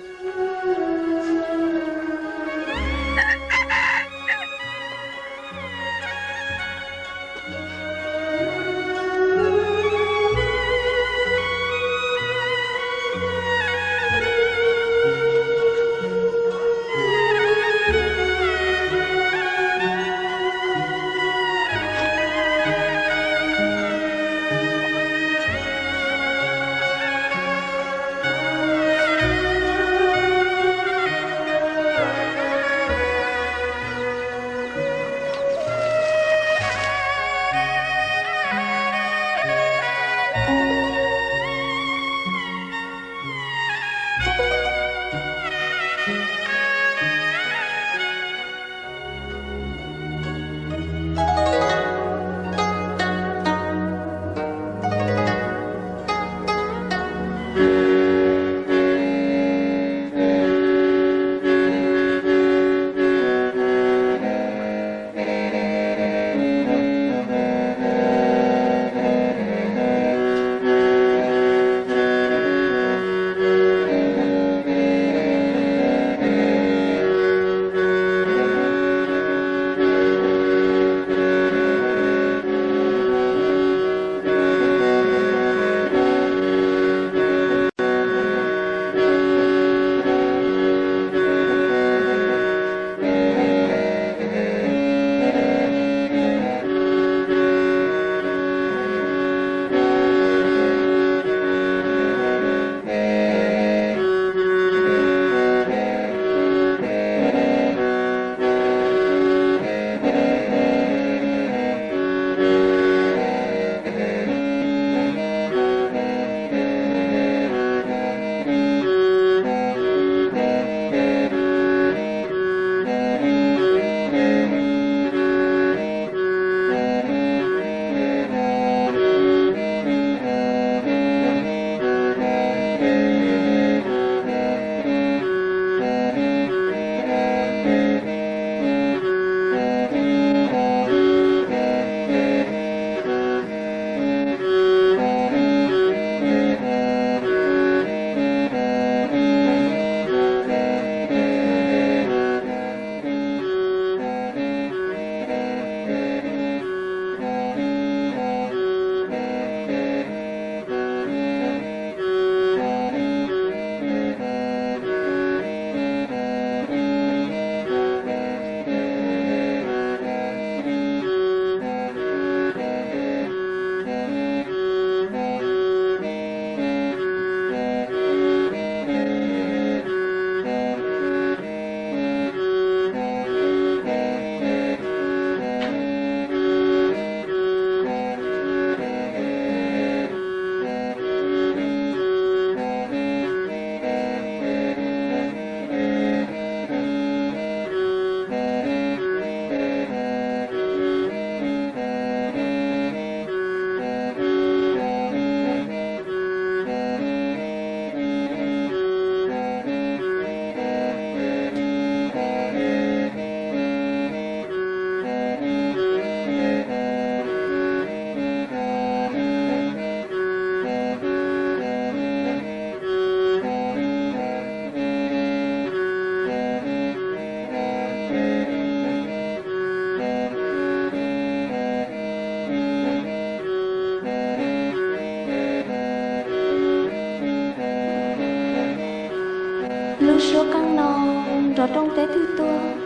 Peb twb tuaj,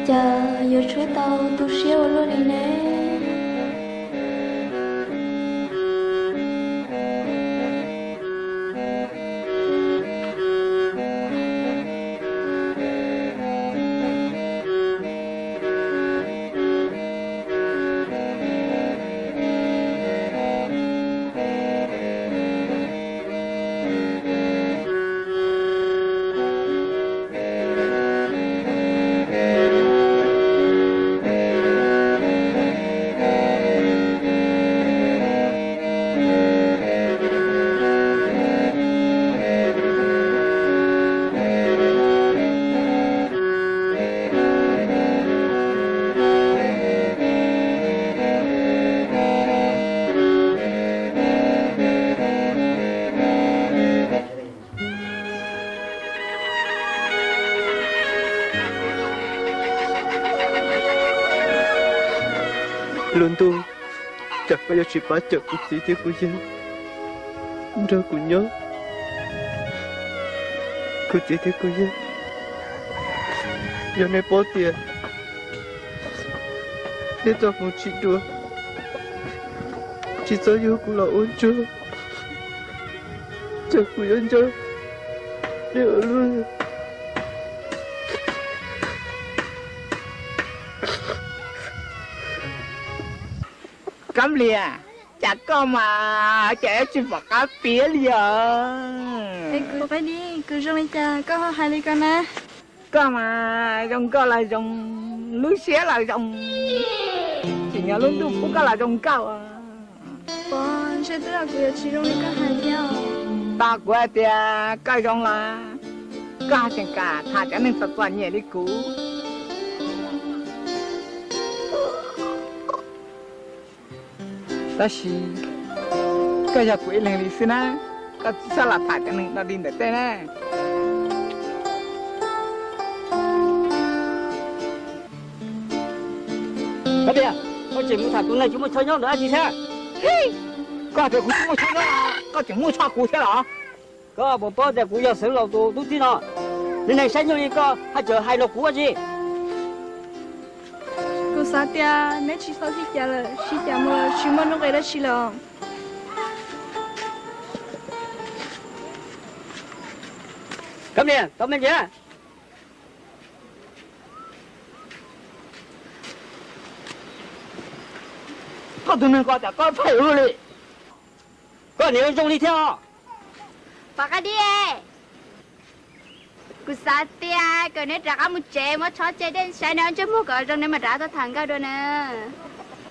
cas yuav tshuav tau tu siab ua luaj li ne? Lub ntuj, cas koj yuav tsis pab cawm kuv txiv thiab kuv yawg nrog kuv nyob? Kuv txiv thiab kuv yawg, yog nej paub tias nej txoj hmoov tsis dua, tsis txhob yug kuv los ua ntsuag, ces kuv yuav nco nej ua luaj. Kab Lias, cas koj mas cas tsis pom qab piav li os? Kuv zoo li cas koj ho hais li ko na? Koj mas zoo nkauj los zoo, lub siab los zoo, tsim nyog lub ntuj pub koj los zoo nkauj. Pov, ntshe twb yog kuv yuav tsis zoo li koj hais thiab. Tos kuv hais tias koj zoo los koj tseem kam tham cov neeg txom txom nyem li kuv. Tab sis koj yog kuv ib leeg li xwb na, koj txhob los tham cov neeg dog dig ntawm tej na. Kab Lias, koj tseem mus tham tus neeg tsis muaj chaw nyob ntawm dab tsi thiab? Koj tias kuv tsis muaj chaw nyob, koj tseem muaj chaw kuv thiab los? Koj puas paub tias kuv yog Xeev Laus tus tub txib no? Niag neeg saib nyuj li koj haj tseem hais rau kuv ua si. Kuv xav tias neb tsis txhob sib cav lawm, sib cav mus los tsis muaj nuj nqis dab tsi lawm. Kab Lias, tau me ntsis. Koj tus neeg ko cas koj phem ua luaj li. Koj niam zoo li thiab os. Pov Qab Dib, kuv xav tias kom neb rov qab mus tsev, muab tsho tseg, dej saib neb ob ntsej muag kom zoo, neb mam rov qab tuaj tham nkauj dua na.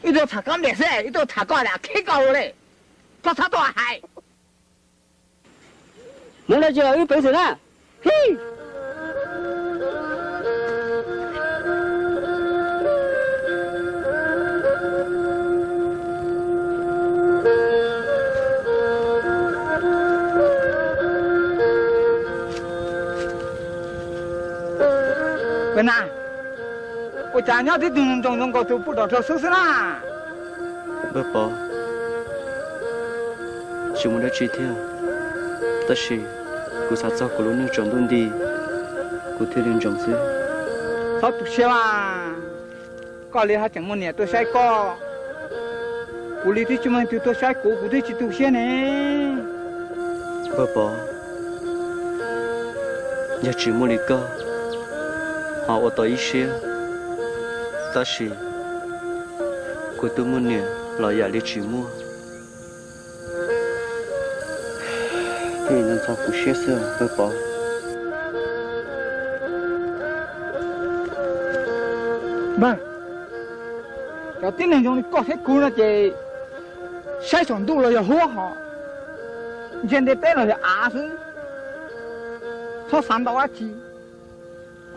Wb tuaj tham Kab Lias xwb, wb tuaj tham koj lam khib koj ua li. Koj txhob tuaj hais. Mus dab tsi los wb peev xwm na. Peb na, ua cas nyob tib tug ntsoos zoo nkaus tus pub rog rog xwb xwb na? Npawg Pov, tsis muaj dab tsi thiab, tab sis kuv xav txog kuv lub neej tsaus ntuj nti, kuv thiaj li ntsoov xwb. Txhob tu siab mas, koj li ho tseem muaj niam tuaj saib koj. Kuv li twb tsis muaj leej twg tuaj saib kuv, kuv twb tsis tu siab ne. Npawg Pov, yog tsis muaj li koj, ho ua tau ib siab, tab sis kuv twb muaj niam los yam li tsis muaj. Thiaj li ntxhov kuv siab xwb npawg Pov. Npawg, cov tib neeg zoo li koj thiab kuv no ces saib saum ntuj los yog huab hos, ntsia ntiaj teb los yog av xwb. Txhob xav ntau dab tsi,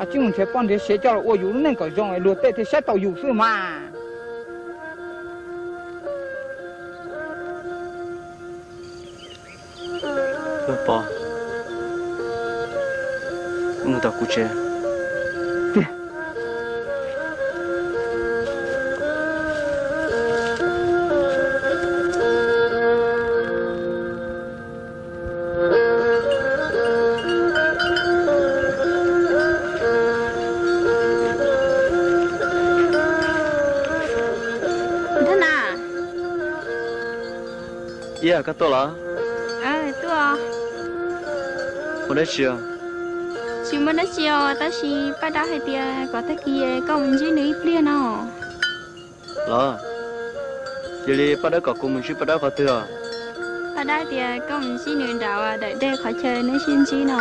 tsij mus nrhiav poj nrhiav sev coj los ua yus lub neej kom zoo es luag tej thiaj saib tau yus xwb mas. Npawg Pov, mus tom kuv tsev. Iab, koj tuaj los? Tuaj. Muaj dab tsi? Tsis muaj dab tsi os, tab sis Paj Dawb hais tias kom tag kis koj mus ntsib nws ib pliag no. Los, yog li Paj Dawb kom kuv mus ntsib Paj Dawb qhov twg os? Paj Dawb tias koj mus ntsib nws nram daim dej qhov chaw neb sib ntsib no.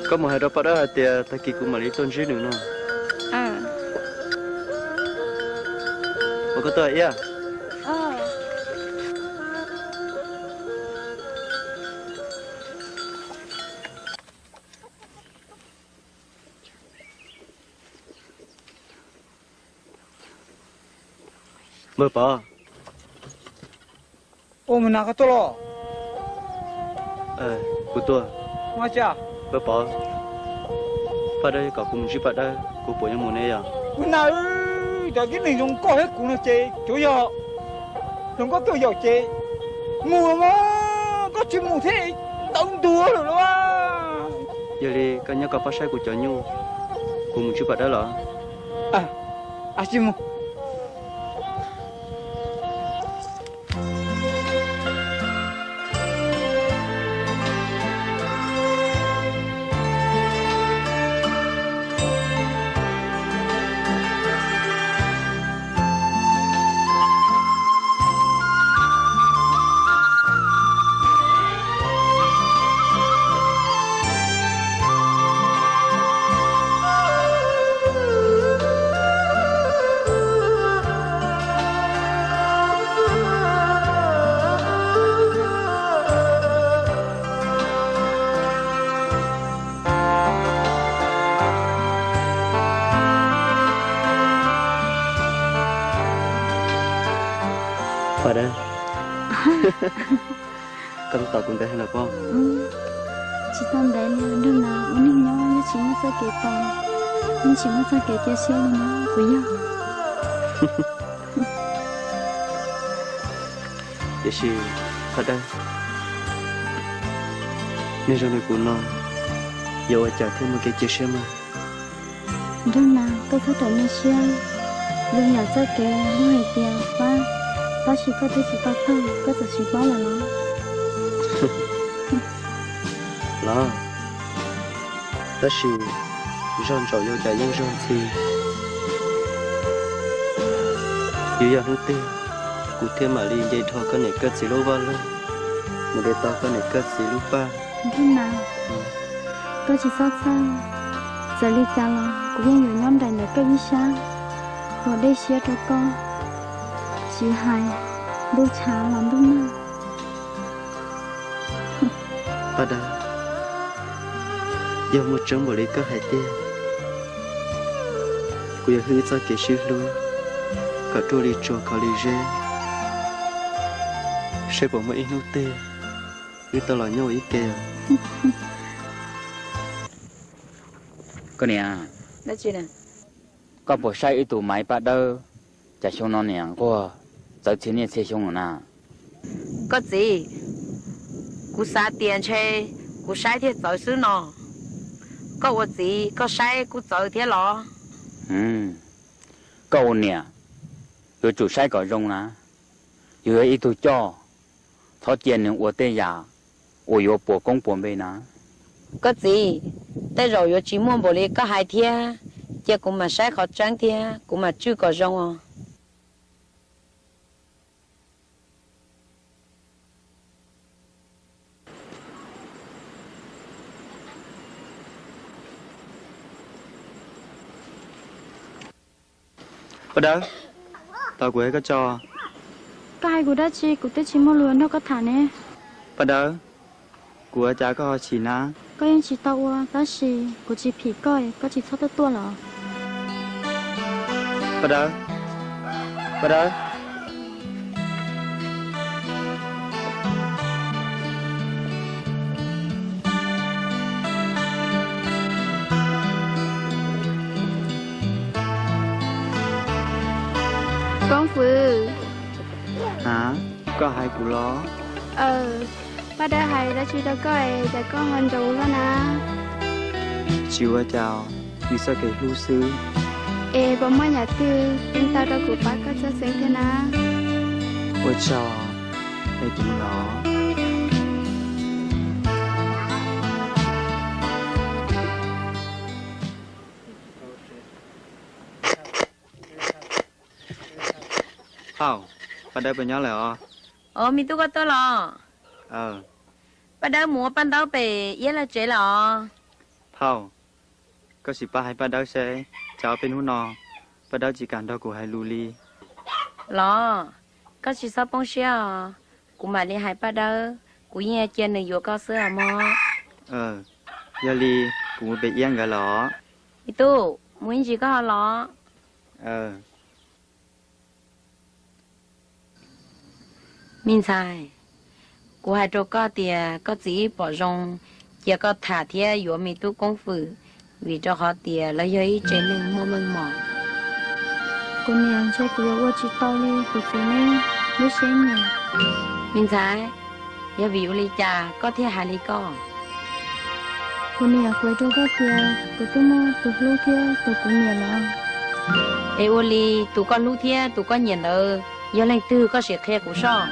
Koj mus hais rau Paj Dawb hais tias tag kis kuv mam li tuaj ntsib nws no. Ua koj tuaj Iab. Npawg Pov. Ua, mus na, koj tuaj los? Kuv tuaj. Npawg Pov, Paj Dawb kom kuv mus ntsib Paj Dawb, kuv puas yuav mus ne yog? Ua na, cov tib neeg zoo nkauj thiab kuv no ces tsuav yog hluas nkauj tuaj yaum ces mus los mas, koj tsis mus thiab tawv ntuag lawm los. Yog li koj nyob koj pab saib kuv cov nyuj, kuv mus ntsib Paj Dawb los. Tsis mus. Paj Dawb, koj twb tau kuv ntev heev lawm pob? Tsis tau ntev li, nrog nas ua neej nyob yeej tsis muaj txoj kev tau, yeej tsis muaj txoj kev cia siab li na kuv yawg. Tiam sis Paj Dawb, neeg zoo li kuv no yuav ua cas thiaj muaj kev cia siab mas? Nrog nas, koj txhob rawm nyuaj siab, zoo yam txoj kev luag hais tias pab, tab sis koj twb tsis tau taug, koj txawm siv pab lawm los? Los, tab sis zog ntsaum yuav cas yeej zog ntxhi. Yuav yog hnub twg kuv thiaj mam li nce dhau koj niam koj txiv lub vaj loog, mus de tau koj niam koj txiv lub paj. Nrog nas, koj tsis txhob txhawj, txawm li cas los kuv yeej yuav nyob nraim ntawm koj ib sab, ua dej siab rau koj, tsis hais ntuj tshav los ntuj nag. Paj Dawb, yog muaj tseeb npaum li koj hais tiag, kuv yuav hwm txoj kev sib hlub kom ruaj li tsua khov li zeb, seb puas muaj ib hnub twg wb tau los nyob ua ib ke. Koj niam, koj puas saib wb tus Maiv Paj Dawb, cas xyoo no niam nquag txawv txhia niaj txhia xyoo na? Koj txiv, kuv xav tias ntshe kuv saib thiaj txawv xwb no. Koj ua txiv koj saib kuj txawv thiab los? Koj ua niam yuav tsum saib kom zoo na. Yus yog ib tug coj, txhob cia nws ua tej yam uas yuav puas koob puas npe na. Koj txiv, tej zaum yuav tsis muaj npaum li koj hais thiab, cia kuv mam saib qhov tseeb thiab kuv mam tswj kom zoo os. Paj Dawb, tos kuv hais koj tso. Koj hais kuv dab tsi? Kuv twb tsis muaj lus nrog koj tham ne. Paj Dawb, kuv ua cas koj ho chim na? Koj yeej tsis tau ua, tab sis kuv tsis phim koj, koj tsis txhob tuaj tuaj los. Paj Dawb, Paj Dawb. Koob Fwv. A, koj hais kuv los? Paj Dawb hais dab tsi rau koj es cas koj ho nroo luaj na? Tsis ua cas, nws txoj kev hlub xwb. Es puas muaj yam twg tau rau kuv pab koj txhawj xeeb thiab na? Ua tsaug, Li no. Phauj, Paj Dawb puas nyob lawm os? Os, me tub, koj tuaj los? Paj Dawb mus ua paj ntaub pem Iab lawv tsev lawm os. Phauj, koj sim pab hais Paj Dawb seb, cas ob peb hnub no Paj Dawb tsis kam nrog kuv hais lus li. Los, koj tsis txhob poob siab os, kuv mam li hais Paj Dawb, kuv yeej cia nws yuav koj xwb os mog. Yog li, kuv mus pem Iab nkawd lawm os. Me tub, mus ib ntsis koj ho los. Me ntxhais, kuv hais rau koj tias koj txiv ib pom zoo, cia koj tham thiab yuav me tub Koob Fwm, vim rau qhov tias lawv yog ib tsev neeg muaj meej mom. Kuv niam, ntshe kuv yuav ua tsis tau li kuv txiv neb lub siab nyiam. Me ntxhais, yog vim ua li cas koj thiaj hais li ko? Kuv niam, kuv hais rau koj tias kuv twb muaj tus hlub thiab tus kuv nyiam lawm. Es ua li tus koj hlub thiab tus koj nyiam ntawd yog leej twg, koj sim qhia kuv soj.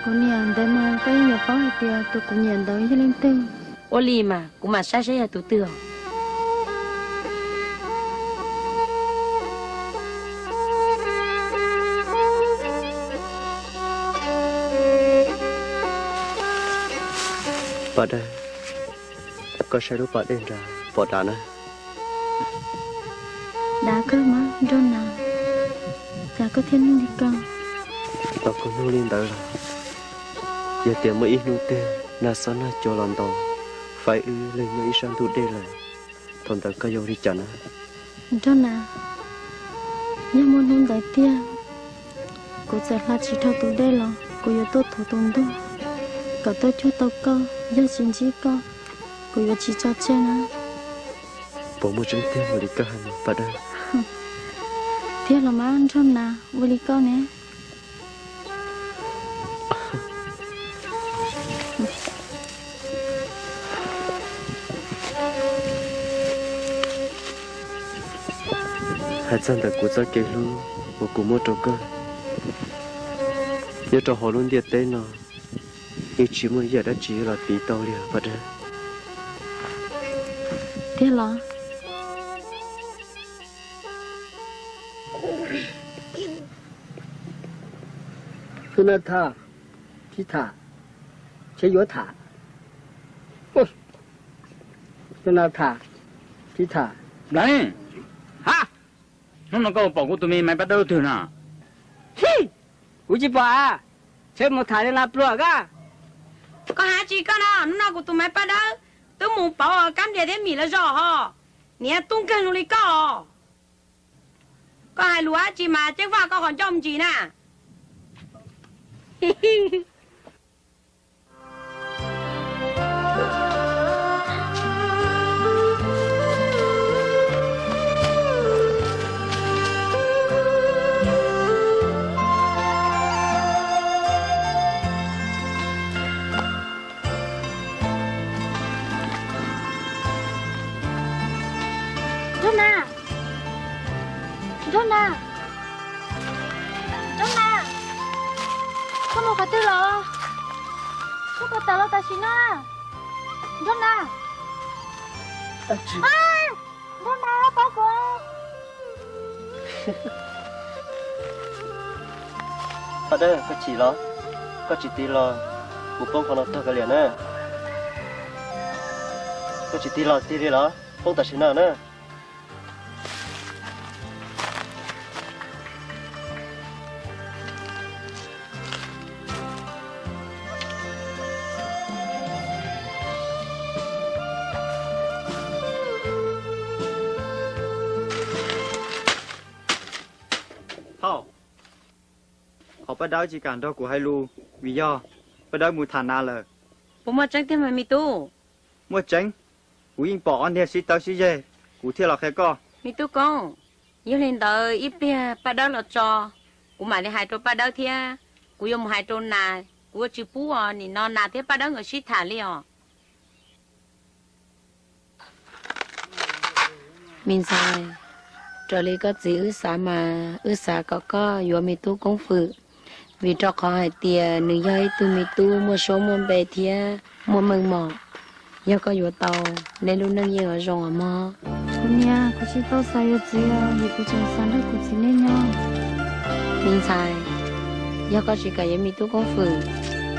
Kuv niam, ntawd mas koj yeej yuav paub hais tias tus kuv nyiam ntawd yog leej twg. Ua li mas kuv mam saib saib yog tus twg os. Paj Dawb, koj saib lub pas dej nrad pom dav na. Dav kawg mas Nraug Nas, cas koj thiaj nug li ko? Tau koj nug li ntawd los, yog tias muaj ib hnub twg nag xob nag cua los ntaus, faib wb leeg nyob ib sab ntug dej lawm, thaum ntawd koj yuav ua li cas na? Nraug Nas, yog muaj hnub ntawd tiag, kuv txawm hla tsis dhau tus dej los kuv yuav tuaj thuv tus ntug kom tau cuag tau koj. Yog tsis ntsib koj, kuv yuav tsis tso tseg na. Puas muaj tseeb tiag li koj hais, Paj Dawb? Tiag los mas Nraug Nas, ua li koj ne. Hais txog ntawm kuv txoj kev hlub uas kuv muaj rau koj, nyob rau hauv lub ntiaj teb no yeej tsis muaj ib yam dab tsi los piv tau li, Paj Dawb. Tiag los? Tus na tham, tsis tham, tseem yuav tham. Tus na tham, tsis tham. Nplais, ha, hnub no koj pom kuv tus me Maiv Paj Dawb twg na? Kuv tsis pom a. Txheb mus tham li nas pluag koj. Koj hais tsis koj no, hnub no kuv tus Maiv Paj Dawb twb mus pauv kab nplias thiab mis lawv zos ho. Niag tub nkeeg zoo li koj os. Koj hais lus dab tsi mas Ceeb Vaj koj qhov ncauj ntsis na. Nraug Nas, Nraug Nas, Nraug Nas, koj mus qhov twg los? Koj puas tas los tam sim no? Nraug Nas, Nraug Nas, paub kuv. Paj Dawb, koj chim los? Koj tsis tig los kuv poob qhov no tag kav liam na. Koj tsis tig los tiag li los? Poob tam sim no na. Thaum, qhov Paj Dawb tsis kam nrog kuv hais lus vim yog Paj Dawb mus tham nas lawm. Puas muaj tseeb tiag mas me tub? Muaj tseeb, kuv yeej pom ob niag sib tawb sib zeg, kuv thiaj los qhia koj. Me tub Koob, yog li ntawd ib pliag Paj Dawb los tso, kuv mam li hais rau Paj Dawb thiab. Kuv yuav mus hais rau nas, kuv yuav tsis pub os, nim no nas thiab Paj Dawb nkawd sib tham li os. Me ntxhais, raws li koj txiv wb xav mas wb xav kom koj yuav me tub Koob Fwm, Vim rau qhov hais tias nws yog ib tug me tub muaj suab muaj npe thiab muaj meej mom. Yog koj yuav tau, neb lub neej yeej yuav zoo os mog. Kuv niam, kuv tsis tau xav yuav txiv os, vim kuv tseem xav nrog kuv txiv neb nyob. Me ntxhais, yog koj tsis kam yuav me tub Koob Fwm,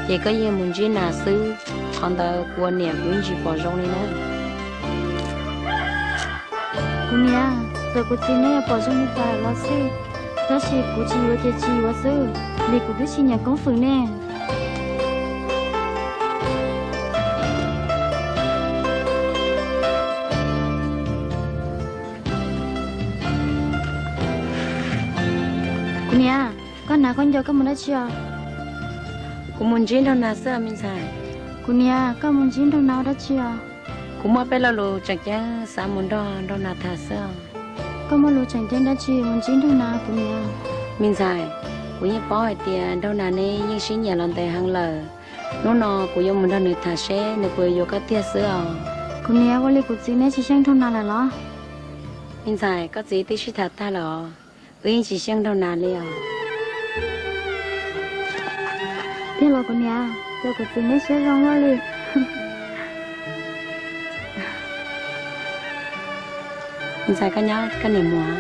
ces koj yeej mus ntsib nas xwb. Qhov ntawd kuv ua niam kuv yeej tsis pom zoo li na. Kuv niam, txawm kuv txiv neb yuav pom zoo li cas los xij, tab sis kuv tsis yuav ces tsis yuav xwb, vim kuv twb tsis nyiam Koob Fwm ne. Kuv niam, koj hnav khaub ncaws koj mus dab tsi os? Kuv mus ntsib Nraug Nas xwb os me ntxhais. Kuv niam, koj mus ntsib Nraug Nas ua dab tsi os? Kuv muaj peb lo lus tseem ceeb xav mus nrog Nraug Nas tham xwb os. Koj muaj lus tseem ceeb dab tsi mus ntsib Nraug Nas kuv niam? Me ntxhais, kuv yeej paub hais tias Nraug Nas neb yeej sib nyiam los ntev heev lawm. Hnub no kuv yuav mus nrog nws tham seb nws puas yuav koj tiag xwb os. Kuv niam, ua li kuv txiv neb tsis xyeej Nraug Nas lawm los? Me ntxhais, koj txiv twb sib tham tag lawm os, wb yeej tsis xyeej Nraug Nas li os. Tiag los kuv niam, cas kuv txiv neb siab zoo luaj li. Me ntxhais, koj nyob koj niam mus.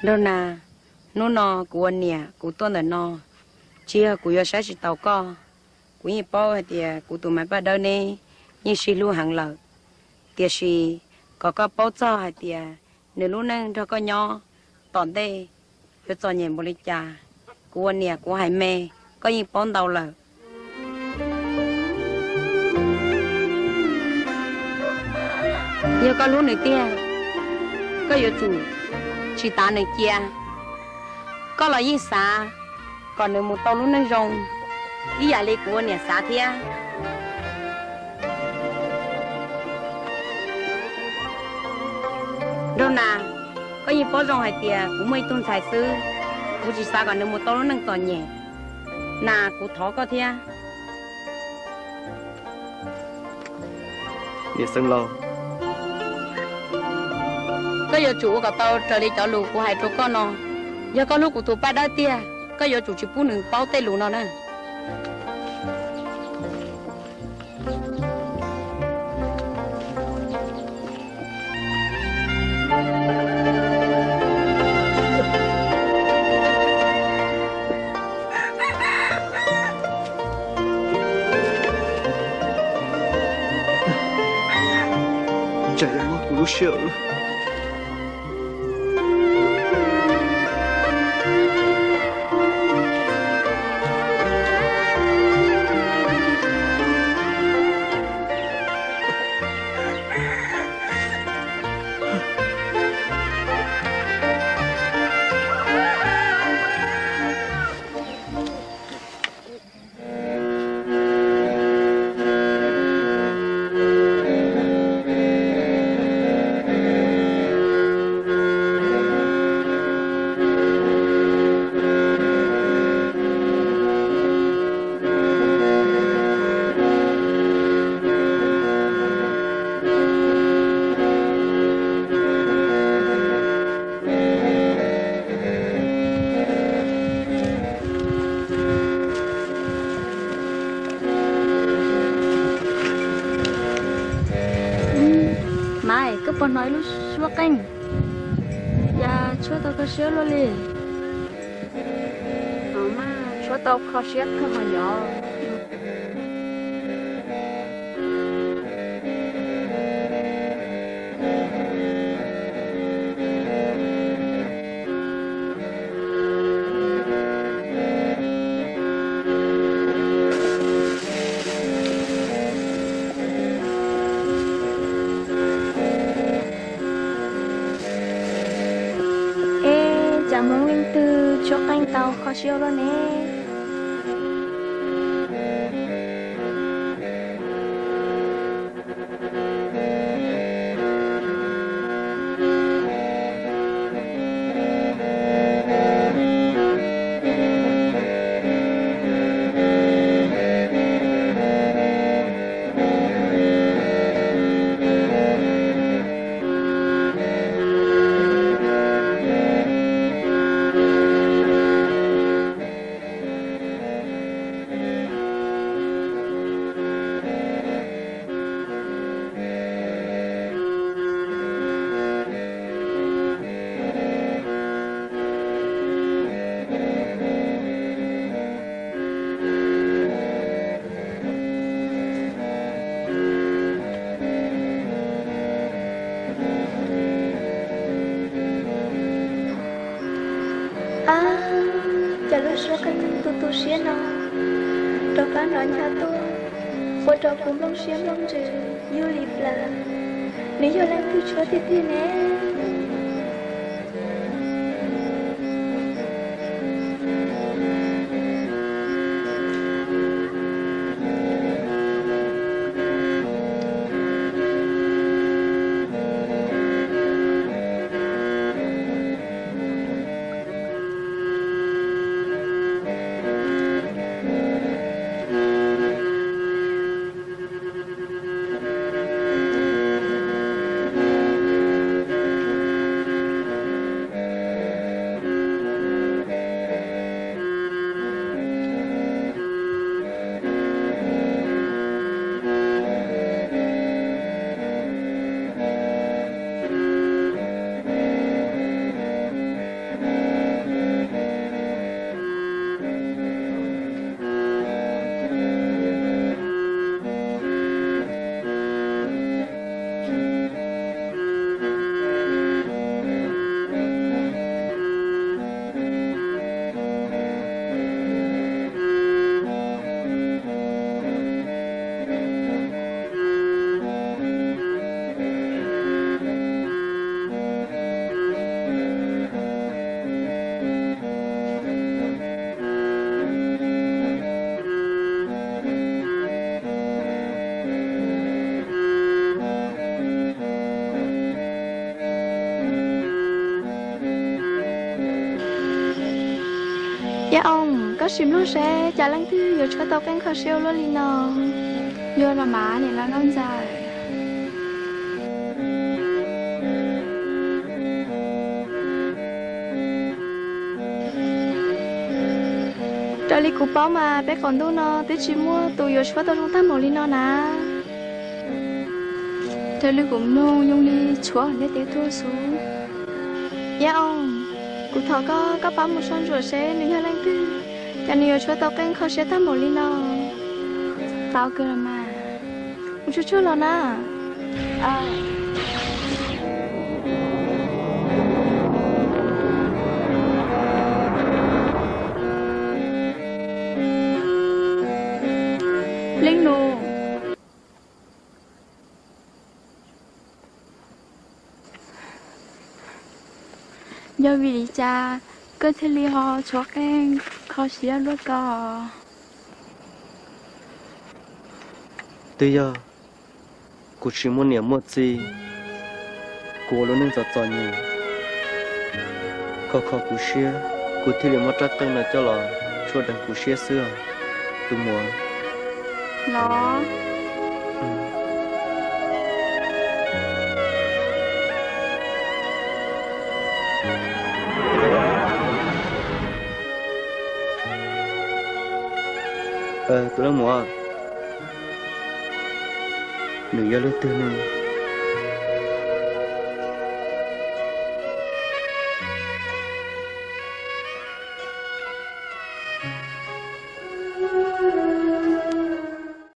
Nraug Nas, hnub no kuv ua niam kuv tuaj ntawm no, tsis yog kuv yuav saib tsis taus koj. Kuv yeej paub hais tias kuv tus Maiv Paj Dawb neb yeej sib hlub heev lawm, tiam sis kom koj paub txog hais tias nws lub neej nrog koj nyob tom ntej yuav txom nyem npaum li cas. Kuv ua niam kuv hais me, koj yeej paub ntau lawm. Yog koj hlub nws tiag, koj yuav tsum tsis tav nws cia. Koj los yeej xav kom nws mus tau lub neej zoo ib yam li kuv ua niam xav thiab. Nraug Nas, koj yeej paub zoo hais tias kuv muaj ib tug ntxhais xwb, kuv tsis xav kom nws mus tau lub neej txom nyem. Nas, kuv thov koj thiab. Niam Xeev Laus, koj yuav tsum ua kom tau raws li cov lus kuv hais rau koj no. Yog koj hlub kuv tus Paj Dawb tiag, koj yuav tsum tsis pub nws paub tej lus no na. Tseem yuav muab kuv lub sij hawm. Maiv, koj puas hnov ib lub suab qeej? Cas tshuab tau kho siab luaj li. Hnov mas tshuab tau kho siab kawg mas yog. Es cas Hmoob leej twg tshuab qeej tau kho siab luaj ne? Ab, cas lub suab qeej qeej tu tu siab no rov qab hnov ncho tuaj, ua rau kuv nplooj siab nplooj ntsws yug li plaws. Nws yog leej twg tshuab tiag tiag ne? Yaj Oo, koj sim mloog seb cas leej twg yuav tshuab tau qeej kho siab ua luaj li no. Yog los mas niam laus Nkauj Ntxawm. Raws li kuv paub mas peb qaum ntuj no twb tsis muaj tus yuav tshuab tau zoo tag npaum li no na. Raws li kuv mloog zoo li tshuav ntiaj teb tuaj xwb. Yaj Oo, kuv thov koj, koj pab mus soj ntsuam seb nws yog leej twg, cas nws yuav tshuab tau qeej kho siab tag npaum li no. Tau kawg los mas. Mus tsuag tsuag los na. Leej nus. Yog vim li cas koj thiaj li ho tshuav qeej kho siab luaj ko? Twb yog kuv tsis muaj niam muaj txiv, kuv ua lub neej txom txom nyem, kho kho kuv siab, kuv thiaj li muab rab qeej no coj los tshuab deev kuv siab xwb os tus muam. Los. Tus leej muam, nws yog leej twg ne?